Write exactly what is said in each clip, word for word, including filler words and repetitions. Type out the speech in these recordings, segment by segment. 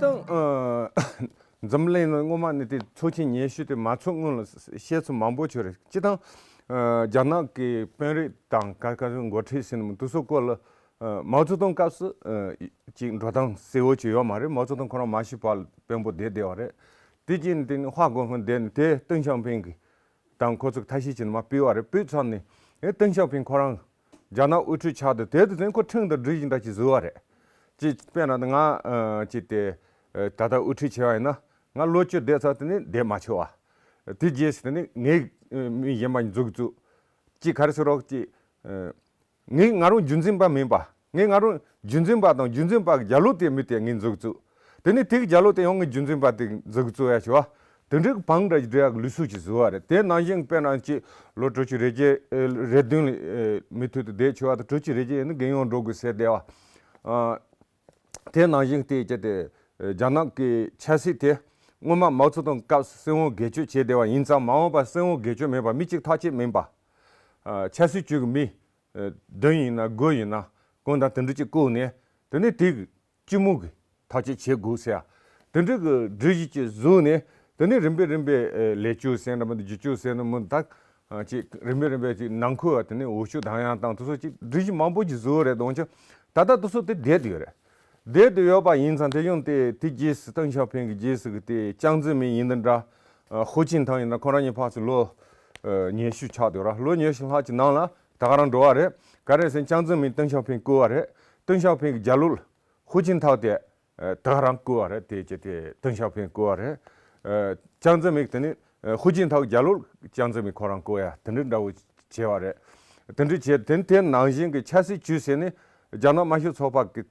དང་། ཨ། འཛམ་གླིང་ནང་སྔོན་མ་ནས་དེ་ཚོགས་ཆེན་ཉི་ཤུ་དེ་མ་ཚོགས་སྔོན་ལ་བཤད་ཚུལ་མང་པོ་ཅིག་ཡོད་རེད། སྤྱིར་བཏང་། ཨ། རྒྱ་ནག་གི་དཔོན་རིགས་དང་ཁ་ཁ་འགོ་ཁྲིད་ཟེར་ནས་དེ་ཚོ་སྐོར་ལ། ཨ། མའོ་ཙེ་ཏུང་སྐབས་སུ། ཨ། ཅིག་འགྲོ་སྟངས་གསལ་བོ་ཅིག་ཡོད་མ་རེད། མའོ་ཙེ་ཏུང་ཁོ་རང་མ་ཤི་བར་དཔོན་པོ་བསྡད་བསྡད་པ་རེད། དེ་རྗེས་ནས་དེ་ནི་ཧྭ་གོ་ཧྥུན་བསྡད་ནས་དེ་ཏེང་ཞའོ་ཕིང་གི་དང་ཁོ་ཚོ་ཐབས་ཤེས་བྱས་ནས་མར་ཕུད་པ་རེད། ཕུད་ཚར་ནས་ཨེ་ཏེང་ཞའོ་ཕིང་ཁོ་རང་རྒྱ་ནག་དབུ་ཁྲིད་ཆགས་དུས་དེ་དུས་ཙམ་ཁོ་ཁྲིམས་དང་སྒྲིག་གཞི་འདྲ་ཅིག་བཟོས་པ་རེད། ཅིག་དཔེར་ན་ང་ཅིག་དེ་ད་ལྟ་དབུ་ཁྲིད་བྱས་པ་ཡིན་ན་ང་ལོ་བཅུ་བསྡད་ཚར་དེ་ནས་བསྡད་མ་ཆོག་པ། དེ་རྗེས་སུ་དེ་ནས་ངས་མི་གཞན་པ་འཛུགས་བཙུགས། ཅིག་ག་རེ་ཟེར་རོགས་ཅིག་ངས་ང་རང་རྒྱུན་འཛིན་པ་མིན་པ། ངས་ང་རང་རྒྱུན་འཛིན་པ་དང་རྒྱུན་འཛིན་པ་གི་རྒྱ་ལོ་དེ་མི་དེ་ངས་འཛུགས་བཙུགས། དེ་ནས་དེ་གི་རྒྱ་ལོ་དེ་ཡང་ངས་རྒྱུན་འཛིན་པ་དེ་འཛུགས་བཙུགས་ཡ་ཞུ་བ། དེ་འདྲའི་གི་བང་འདྲ་ཞིག་སྒྲིག་ཡག་གི་ལུགས་སྲོལ་ཞིག་བཟོས་པ་རེད། དེ་ནང་བཞིན་དཔེར་ན་ཅིག་ལོ་དྲུག་ཅུ་རེ་བརྒྱད་རེ་བདུན་ལ་མུ་མཐུད་དུ་བསྡད་ཆོག་པ་དང་དྲུག་ཅུ་རེ་བརྒྱད་ཡིན་ན་རྒན་ཡོལ་འགྲོ་དགོས་ཟེར་བསྡད་པ། དེ་ནང་བཞིན་དེ་བྱས་ཏེ་རྒྱ་ནག་གི་ཆབ་སྲིད་དེ་སྔོན་མ་མའོ་ཙེ་ཏུང་སྐབས་སུ་སྲིད་དབང་སྒེར་གཅོད་བྱས་བསྡད་པ་ཡིན་ཙང་མ་འོངས་པར་སྲིད་དབང་སྒེར་གཅོད་མེད་པ་མི་གཅིག་ཐག་གཅོད་མིན་པ། ཆབ་སྲིད་ཅུས་ཀྱི་མི། ཨ། བདུན་ཡིན་ན་དགུ་ཡིན་ན་ཀུན་དང་དེ་འདྲ་ཅིག་བསྐོས་ནས་དེ་ནས་དེ་གི་སྤྱི་མོས་ཀྱི་ཐག་གཅོད་བྱེད་དགོས་ཟེར་ཡ། དེ་འདྲ་གི་སྒྲིག་གཞི་ཅིག་བཟོས་ནས་དེ་ནས་རིམ་པས་རིམ་པས་ཨ་ལས་བཅུ་ཟེར་འདྲ་མི་འདུག་བཅུ་གཅིག་ཟེར་འདྲ་མི་འདུག་ད་ཅིག་རིམ་པས་རིམ་པས་ཅིག་ནང་ཁུལ་བ་དེ་ནས་འོས་ཤོག་བདག་ཡང་དང་དེ་ཚོ་ཅིག་སྒྲིག་གཞི་མང་པོ་ཅིག་བཟོས་རེད། འོན་ཀྱང་ད་ལྟ་དེ་ཚོ་དེ་བསྡད་དུ་ཡོད་རེད། བསྡད་དུ་ཡོད་པ་ཡིན་ཙང་དེ་བཞིན་དེ་དེ་རྗེས་སུ་ཏེང་ཞའོ་ཕིང་གི་རྗེས་སུ་གི་དེ་ཅང་ཙེ་མིན་ཡིན་དུ་འདྲ། ཧུའུ་ཅིན་ཐའོ་ཡིན་ན་ཁོ་རང་གཉིས་ཕར་ཚུར་ལོ་ཉི་ཤུ་ཆགས་འདུག་ར། ལོ་ཉི་ཤུ་ལྷག་ཅིག་ནང་ལ་ད་ག་རང་འགྲོ་བ་རེད། ག་རེ་ཟེར་ན་ཅང་ཙེ་མིན་ཏེང་ཞའོ་ཕིང་བསྐོས་པ་རེད། ཏེང་ཞའོ་ཕིང་གི་རྒྱ་ལོ་ཧུའུ་ཅིན་ཐའོ་དེ་ད་ག་རང་བསྐོས་པ་རེད། དེ་ཅི་དེ་ཏེང་ཞའོ་ཕིང་བསྐོས་པ་རེད། ཅང་ཙེ་མིན་དེ་ནི་ཧུའུ་ཅིན་ཐའོ་གི་རྒྱ་ལོ་ཅང་ཙེ་མིན་ཁོ་རང་བསྐོས་ཡ་དེ་འདྲ་འདྲ་བོ་བྱས་པ་རེད། དེ་འདྲ་བྱས་དེ་དེ་ནང་བཞིན་གི་ཆབ་སྲིད་ཅུས་ཟེར་ནི་རྒྱ་ནག་དམར་ཤོག་ཚོགས་པ་གི་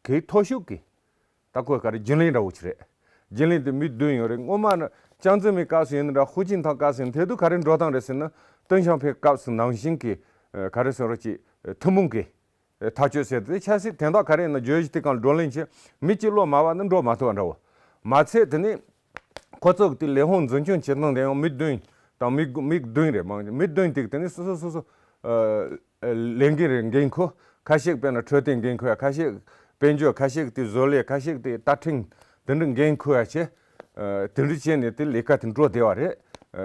གི་མཐོ་ཤོས་ཀྱི་ད་ཁོས་ག་རེ་རྒྱུན་ལས་འདྲ་བོ་ཅིག་རེད། རྒྱུན་ལས་དེ་མི་བདུན་ཡོད་རེད། སྔོན་མ་ནི་ཅང་ཙེ་མིན་སྐབས་སུ་ཡིན་ན་འདྲ། ཧུའུ་ཅིན་ཐའོ་སྐབས་སུ་ཡིན་དེ་དུས་ག་རེ་འགྲོ་སྟངས་རེད་ཟེར་ན་ཏེང་ཞའོ་ཕིང་སྐབས་སུ་ནང་བཞིན་གྱི་ག་རེ་ཟེར་རོ་ཅིག་ཐུན་མོང་གི་ཐག་གཅོད་ཟེར་དེ་ཆབ་སྲིད་དོན་དག་ག་རེ་ཡིན་ན་བརྗོད་གཞི་དེ་གང་བགྲོ་གླེང་བྱས་མི་གཅིག་བློ་མ་བབ་ན་འགྲོ་མ་ཐུབ་པ་འདྲ་བོ། མ་ཚད་དེ་ནི་ཁོ་ཚོ་གི་དེ་ལས་ཁུངས་འཛིན་སྐྱོང་བྱེད་སྟངས་དེ་ཡང་མི་བདུན་དང་མི་དགུ་མི་བདུན་རེད། མང་མི་བདུན་དེ་གི་དེ་ནི་སོ་སོ་སོ་སོ། ལས་འགན་རེ་འགན་འཁུར། ཁ་ཤས་དཔེར་ན་འཕྲོད་བསྟེན་འགན་འཁུར་ཡ། ཁ་ཤས་དཔལ་འབྱོར། ཁ་ཤས་དེ་བཟོ་ལས། ཁ་ཤས་དེ་ལྟ་ཁྲིམས་དེ་འདྲ་འགན་འཁུར་ཡ་བྱས། དེ་འདྲ་བྱས་ནས་དེ་ལས་ཀ་དེ་འགྲོ་བསྡད་པ་རེད།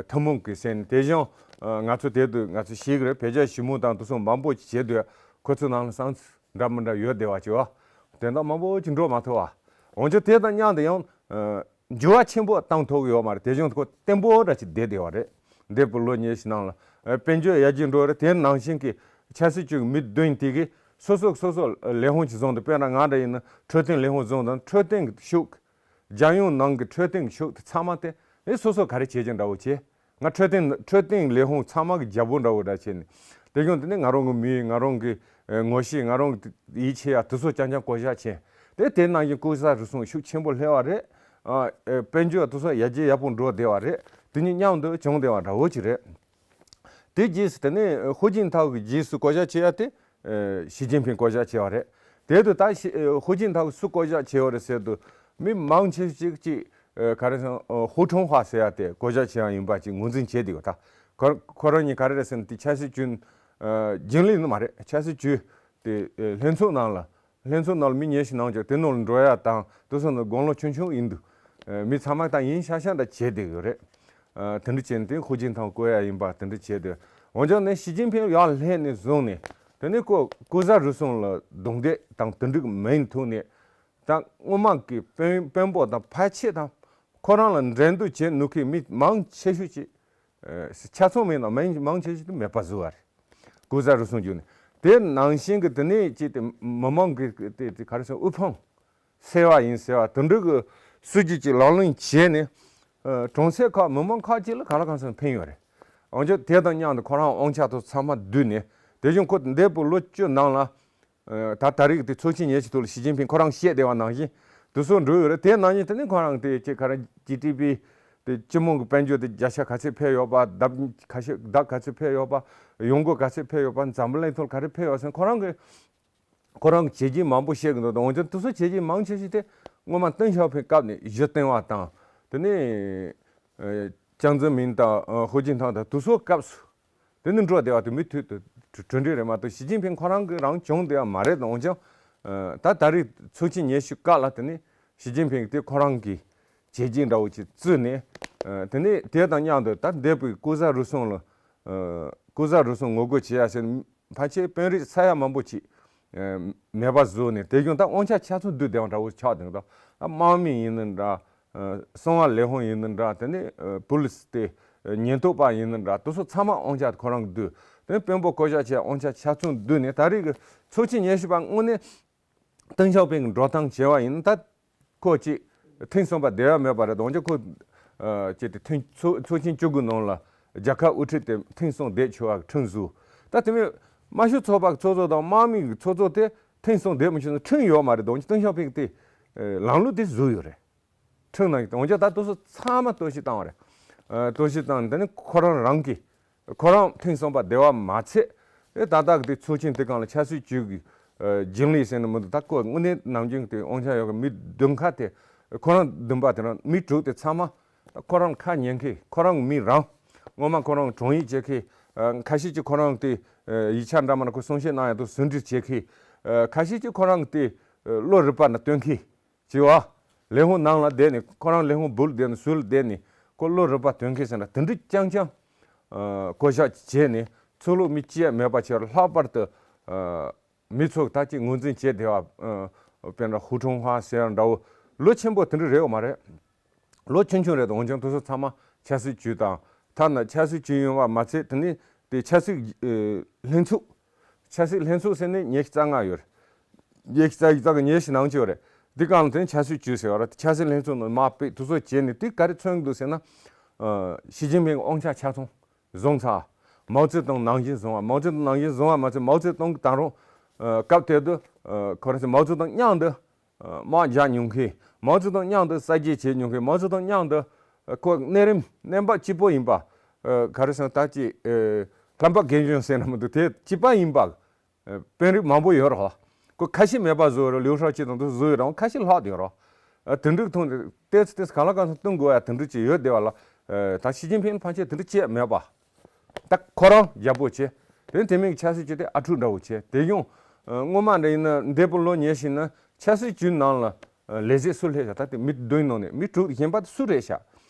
ཐུན་མོང་གི་ཟེར་ནས་དེ་བཞིན་ང་ཚོ་དེ་དུས་ང་ཚོ་ཤེས་ཀྱི་རེད། བོད་རྒྱ་ཞི་མོལ་དང་དེ་ཚོ་མང་པོ་ཞིག་བྱས་དུས་ཁོ་ཚོའི་ནང་ལ་བསམ་ཚུལ་འདྲ་མི་འདྲ་ཡོད་བསྡད་པ་བྱས་པ་དོན་དག་མང་པོ་ཅིག་འགྲོ་མ་ཐུབ་པ། འོན་ཀྱང་དེ་དང་མཉམ་དུ་ཡང་འགྱུར་བ་ཆེན་པོ་བཏང་ཐུབ་ཀྱི་ཡོད་མ་རེད། དེ་བཞིན་ཁོ་བརྟན་པོ་འདྲ་ཅིག་བསྡད་བསྡད་པ་རེད། འདས་པའི་ལོ་ཉི་ཤུ་ནང་ལ་དཔལ་འབྱོར་ཡར་རྒྱས་འགྲོ་བ་རེད། དེ་ནང་བཞིན་གྱི་ཆབ་སྲིད་ཅུས་ཀྱི་མི་བདུན་དེ་གིས་སོ་སོ་སོ་སོ་ལས་ཁུངས་ཅིག་བཟུང་དང་། དཔེར་ན་ང་འདྲ་ཡིན་ན་འཕྲོད་བསྟེན་ལས་ཁུངས་བཟུང་དང་། འཕྲོད་བསྟེན་གྱི་ཤུགས། རྒྱལ་ཡོངས་ནང་གི་འཕྲོད་བསྟེན་གྱི་ཤུགས་དེ་ཚང་མ་དེ་ནི་སོ་སོ་ག་རེ་བྱེད་ཀྱི་འདྲ་བོ་བྱས། ང་འཕྲོད་བསྟེན་འཕྲོད་བསྟེན་ལས་ཁུངས་ཚང་མ་གི་རྒྱལ་པོ་འདྲ་བོ་འདྲ་བྱས་ནས། དེ་བཞིན་དེ་ནི་ང་རང་གི་མི་ང་རང་གི་ངོ་ཤེས། ང་རང་གི་ཡིད་ཆེས་ཡ་དེ་ཚོ་རྐྱང་རྐྱང་བསྐོ་བཞག་བྱས། དེ་དེ་ནང་བཞིན་ལྐོག་ཟ་རུལ་སུངས་ཤུགས་ཆེན་པོ་སླེབས་པ་རེད། དཔལ་འབྱོར་དེ་ཚོ་ཡར་རྒྱས་ཡག་པོ་འགྲོ་བསྡད་པ་རེད། དེ་གཉིས་མཉམ་དུ་བྱུང་བསྡད་པ་འདྲ་བོ་ཅིག་རེད། དེ་རྗེས་སུ་དེ་ནས་ཧུའུ་ཅིན་ཐའོ་གི་རྗེས་སུ་བསྐོ་བཞག་བྱས་ཡ་དེ། ཨ། ཞི་ཅིན་ཕིང་བསྐོ་བཞག་བྱས་པ་རེད། དེ་དུས་ད་ཞི་ཨ་ཧུའུ་ཅིན་ཐའོ་སུ་བསྐོ་བཞག་བྱས་པ་རེད་ཟེར་དུས་མི་མང་ཆེ་ཞིག་ཅིག་ཨ་ག་རེ་ཟེར་ན་ཧུའུ་ཁྲུང་ཧྭ་ཟེར་ཡ་དེ་བསྐོ་བཞག་བྱས་ཡ་ཡིན་པ་ཅིག་ངོས་འཛིན་བྱས་བསྡད་ཡོད། ད་ཁོ་ཁོ་རང་གཉིས་ག་རེ་རེད་ཟེར་ན་དེ་ཆབ་སྲིད་ཅུས་ཨ་རྒྱུན་ལས་ནི་མ་རེད། ཆབ་སྲིད་ཅུས་དེ་ཨ་ལྷན་ཚོགས་ནང་ལ། ལྷན་ཚོགས་ནང་ལ་མི་ཉི་ཤུ་ནང་བཅུག་དེ་ནང་ལ་འགྲོ་ཡ་དང་དེ་ཚོ་ནི་དགུང་ལོ་ཆུང་ཆུང་ཡིན་དུས། ཨ་མི་ཚང་མ་ད་ཡིན་ཤག་ཤག་འདྲ་བྱས་བསྡད་ཡོད་རེད། ཨ་དེ་འདྲ་བྱས་ནས་དེ་ཧུའུ་ཅིན་ཐའོ་བསྐོ་ཡ་ཡིན་པ་དེ་འདྲ་བྱས་དུས། འོན་ཀྱང་ནི་ཞི་ཅིན་ཕིང་ཡར་སླེབས་ནས་བཟུང་ནས་དེ་ནས་ཁོ་ལྐོག་ཟ་རུལ་སུངས་ལ་རྡུང་རྡེག་དང་དེ་འདྲ་གི་མིང་ཐོག་ནས་ད་སྔོན་མ་གི་དཔོན་དཔོན་པོ་དང་ཕལ་ཆེར་དང་ཁོ་རང་ལ་འགྲན་བསྡུར་བྱེད་ནུས་མཁན་མི་མང་ཆེ་ཤོས་ཅིག་ཆ་ཚང་མིན་ན་མང་མང་ཆེ་ཤོས་དེ་མེད་པ་བཟོས་པ་རེད། ལྐོག་ཟ་རུལ་སུངས་བརྒྱུད་ནས། དེ་ནང་བཞིན་གྱི་དེ་ནས་ཅིག་དེ་མི་མང་གི་དེ་དེ་ག་རེ་ཟེར། དབུལ་ཕོངས་སེལ་བ་ཡིན་ཟེར་བ་དེ་འདྲ་གི་སྲིད་ཇུས་ཅིག་ལག་ལེན་བྱས་ནས། ཨ་གྲོང་གསེབ་ཁག་མི་མང་ཁག་ཅིག་ལ་གང་ལ་གང་འཚམ་ཕན་ཡོད་རེད། འོན་ཀྱང་དེ་དང་མཉམ་དུ་ཁོ་རང་དབང་ཆ་དེ་ཚང་མ་བསྡུས་ནས། དེ་བཞིན་ཁོ་འདས་པའི་ལོ་བཅུ་ནང་ལ། ཨ་ད་ད་རེས་དེ་ཚོགས་ཆེན་ཉི་ཤུ་ཐོག་ལ་ཞི་ཅིན་ཕིང་ཁོ་རང་བཤད་བསྡད་པ་ནང་བཞིན་དེ་ཚོ་འགྲོ་ཡོད་རེད། དེ་ནང་བཞིན་དེ་ནི་ཁོ་རང་དེ་ཅིག་ག་རེ་ཇི་ཌི་པི་དེ་སྤྱི་དམངས་ཀྱི་དཔལ་འབྱོར་དེ་བརྒྱ་ཆ་ག་ཚོད་འཕེལ་ཡོད་པ། ལྡབ་ཁ་ཤས་ལྡབ་ག་ཚོད་འཕེལ་ཡོད་པ། ཡོང་སྒོ་ག་ཚོད་འཕེལ་ཡོད་པ། འཛམ་བུ་གླིང་ཐོག་ག་རེ་འཕེལ་ཡོད་ཟེར་ཁོ་རང་གི་ཁོ་རང་གི་བྱས་རྗེས་མང་པོ་བཤད་གི་འདུག་འོན་ཀྱང་དེ་ཚོ་བྱས་རྗེས་མང་ཆེ་ཤོས་དེ་སྔོན་མ་ཏེང་ཞའོ་ཕིང་སྐབས་ནས་གཞི་བཏིང་བ་དང་། དེ་ནས་ཨ་ཅང་ཙེ་མིན་དང་ཨ་ཧུའུ་ཅིན་ཐའོ་དང་དེ་ཚོ་སྐབས་སུ། དེ་ནི་འགྲོ་བསྡད་པ་དེ་མུ་མཐུད་དུ་གྲུབ་འབྲས་རེད་མ་གཏོགས་ཞི་ཅིན་ཕིང་ཁོ་རང་གིས་རང་བྱུང་བསྡད་པ་མ་རེད། འོན་ཀྱང་ཨ་ད་ད་རེས་ཚོགས་ཆེན་ཉི་ཤུ་སྐབས་ལ་དེ་ནི་ ཞི་ཅིན་ཕིང་དེ་ཁོ་རང་གི་བྱས་རྗེས་འདྲ་བོ་ཅིག་བརྩིས་ནས། ཨ། དེ་ནས་དེ་དང་མཉམ་དུ་ད་འདས་པའི་ལྐོག་ཟ་རུལ་སུངས་ལ། ཨ། ལྐོག་ཟ་རུལ་སུངས་ངོ་རྒོལ་བྱེད་ཡ་ཟེར་ནས་ཕལ་ཆེར་དཔོན་རིགས་ས་ཡ་མང་པོ་ཅིག་ཨ། མེད་པ་བཟོས་ནས། དེ་བཞིན་ད་དབང་ཆ་ཆ་ཚང་བསྡུས་བསྡད་པ་འདྲ་བོ་ཆགས་བསྡད་འདུག་ད་དམག་མི་ཡིན་ན་འདྲ། ཨ། གསང་བ་ལས་ཁུངས་ཡིན་ན་འདྲ། དེ་ནས། ཨ། པུ་ལིས་དེ། ཨ། ཉེན་རྟོག་པ་ཡིན་ན་འདྲ། དེ་ཚོ་ཚང་མ་དབང་ཆ་ཁོ་རང་གིས་བསྡུས། དེ་ནས་དཔོན་པོ་བསྐོ་བཞག་བྱས་དབང་ཆ་ཆ་ཚང་བསྡུས་ནས། ད་རེས་ཀྱི་ཚོགས་ཆེན་ཉི་ཤུ་པ་དངོས་གནས་ཏེང་ཞའོ་ཕིང་གི་འགྲོ་སྟངས་བྱས་པ་ཡིན་ན། ད་ཁོ་ཅིག་ཐེངས་གསུམ་པ་བསྡད་ཡ་མེད་པ་རེད། འོན་ཀྱང་ཁོ། ཨ། ཅིག་དེ་ཐེངས་ཚོགས་ཚོགས་ཆེན་བཅུ་དགུ་ནང་ལ་རྒྱལ་ཁབ་དབུ་ཁྲིད་དེ་ཐེངས་གསུམ་བསྡད་ཆོག་པ་ཁྲིམས་བཟོས། ད་དེ་མིན་དམར་ཤོག་ཚོགས་པ་གི་ཚོགས་གཙོ་དང་དམག་མི་གི་ཚོགས་གཙོ་དེ་ཐེངས་གསུམ་བསྡད་མི་ཆོག་ན་ཁྲིམས་ཡོད་མ་རེད། འོན་ཀྱང་ཏེང་ཞའོ་ཕིང་གིས་དེ། ཨ། ལམ་ལུགས་དེ་བཟོས་ཡོད་རེད། ཁྲིམས་ནང་གི། འོན་ཀྱང་ད་དེ་ཚོ་ཚང་མ་གཏོར་བཤིག་བཏང་བ་རེད། ཨ། གཏོར་བཤིག་བཏང་། དེ་ནི་ཁོ་རང་རང་གིས། ཁོ་རང་ཐེངས་གསུམ་པ་བསྡད་པ་མ་ཚད། ཨེ། ད་ལྟ་གི་དེ་ཚོགས་ཆེན་དེ་སྒང་ལ་ཆབ་སྲིད་ཅུས་ཀྱི། ཨ། རྒྱུན་ལས་ཟེར་ན་མི་འདུག་ད་ཁོ་དངོས་གནས་ནམ་རྒྱུན་གྱི་དབང་ཆ་ཡོད་མཁན་མི་བདུན་ཁ་དེ། ཁོ་རང་བདུན་པ་དེ་རང་མི་དྲུག་དེ་ཚང་མ་ཁོ་རང་ཁ་ཉན་མཁན། ཁོ་རང་མི་རང་། སྔོན་མ་ཁོ་རང་དྲུང་ཡིག་བྱེད་མཁན། ཨ། ཁ་ཤས་ཀྱིས་ཁོ་རང་དེ། ཨ། ཡིག་ཆ་འདྲ་མིན་ཁོ་གསུང་བཤད་གནང་ཡ་དེ་ཟུང་འབྲེལ་བྱེད་མཁན། ཨ། ཁ་ཤས་ཀྱིས་ཁོ་རང་དེ། ཨ། བློ་རིག་པ་ནང་བཏོན་མཁན། བྱས་པ། ལས་ཁུངས་ནང་ལ་བསྡད་ནས། ཁོ་རང་ལས་ཁུངས་སྦུག་ལ་བསྡད་ནས་ཟུར་ལ་བསྡད་ནས་ཁོ་བློ་རིག་པ་བཏོན་མཁན་ཟེར་ན་དེ་འདྲ་རྐྱང་རྐྱང་། ཨ། བསྐོ་བཞག་བྱས་ནས་ཚོགས་ལུགས་མི་གཅིག་ཡང་མེད་པ་བྱས། ལྷག་པར་དུ། ཨ། མི་ཚོ་ད་ཅིག་ངོས་འཛིན་བྱས་བསྡད་པ། ཨ། དཔེར་ན་ཧུའུ་ཁྲུང་ཧྭ་ཟེར་ཡ་འདྲ་བོ་ལོ་ཆེན་པོ་དེ་འདྲ་རེད་པ་མ་རེད། ལོ་ཆུང་ཆུང་རེད། འོན་ཀྱང་དེ་ཚོ་ཚང་མ་ཆབ་སྲིད་ཅུས་དང་། ཐ་ན་ཆབ་སྲིད་ཅུས་ཡིན་པ་མ་ཚད། དེ་ནས་དེ་ཆབ་སྲིད། ཨ། ལྷན་ཚོགས། ཆབ་སྲིད་ལྷན་ཚོགས་ཟེར་ནས་ཉི་ཤུ་རྩ་ལྔ་ཡོད་རེད། ཉི་ཤུ་རྩ་གཅིག་ཙམ་གྱི་ཉི་ཤུ་ནང་ཆོད་རེད། འདི་སྒང་ལ་དེ་ནས་ཆབ་སྲིད་ཅུས་ཟེར་བ་རེད། ཆབ་སྲིད་ལྷན་ཚོགས་ནང་དམག་སྤེལ་དེ་ཚོ་བྱས་ནས། དེ་ག་རེ་མཚོན་གྱི་འདུག་ཟེར་ན། ཨ། ཞི་ཅིན་ཕིང་དབང་ཆ་ཆ་ཚང་བཟུང་ཚར། མའོ་ཙེ་ཏུང་ནང་བཞིན་བཟུང་བ། མའོ་ཙེ་ཏུང་ནང་བཞིན་བཟུང་བ་མ་ཚད། མའོ་ཙེ་ཏུང་གིས་ད་རུང་། ཨ། སྐབས་དེ་དུས། ཨ། ཁོ་རང་ཚོ་མའོ་ཙེ་ཏུང་མཉམ་དུ། ཨ། དམག་རྒྱག་མྱོང་མཁན། མའོ་ཙེ་ཏུང་མཉམ་དུ་གསར་བརྗེ་བྱེད་མྱོང་མཁན། མའོ་ཙེ་ཏུང་མཉམ་དུ། ཨ། ཁོ་གནས་རིམ་གནས་བབ་གཅིག་པོ་ཡིན་པ། ཨ། ག་རེ་ཟེར་ན་ད་ཅིག་ཨ། རྣམ་པ་རྒན་གཞོན་ཟེར་ན་མི་འདུག་དེ་གཅིག་པ་ཡིན་པ། ཨ། དཔོན་རིགས་མང་པོ་ཡོད་རེད། ཁོ་ཁ་ཞེ་མེད་པ་བཟོས་རེད། ལིའུ་ཧྲའོ་ཅི་དང་དེ་བཟོས་ཡོད་རེད། ཁ་ཞེ་ལྷག་བསྡད་ཡོད་རེད། ཨ། དེ་འདྲའི་ཐོག་ནས་ཏོག་ཙམ་ཏོག་ཙམ་གང་ལ་གང་འཚམ་བསྟུན་དགོས་ཡ་དེ་འདྲ་ཅིག་ཡོད་བསྡད་པ་ལ། ཨ། ད་ཞི་ཅིན་ཕིང་ཕན་ཆད་དེ་འདྲ་ཅིག་མེད་པ། ད་ཁོ་རང་རྒྱལ་པོ་བྱས། དེ་དེ་མིན་གྱི་ཆབ་སྲིད་ཅུས་དེ་ཨ་ཕྲུག་འདྲ་བོ་བྱས། དེ་ཡང་། ཨ། སྔོན་མ་འདྲ་ཡིན་ན་འདས་པའི་ལོ་ཉེར་བཞི་ན་ཆབ་སྲིད་ཅུས་ནང་ལ། ཨ། ལས་བྱེད་སུ་སླེབས་ཤག་ད་དེ་མི་བདུན་ནང་ནས་མི་དྲུག་གཞན་པ་དེ་སུ་རེད་ཤག་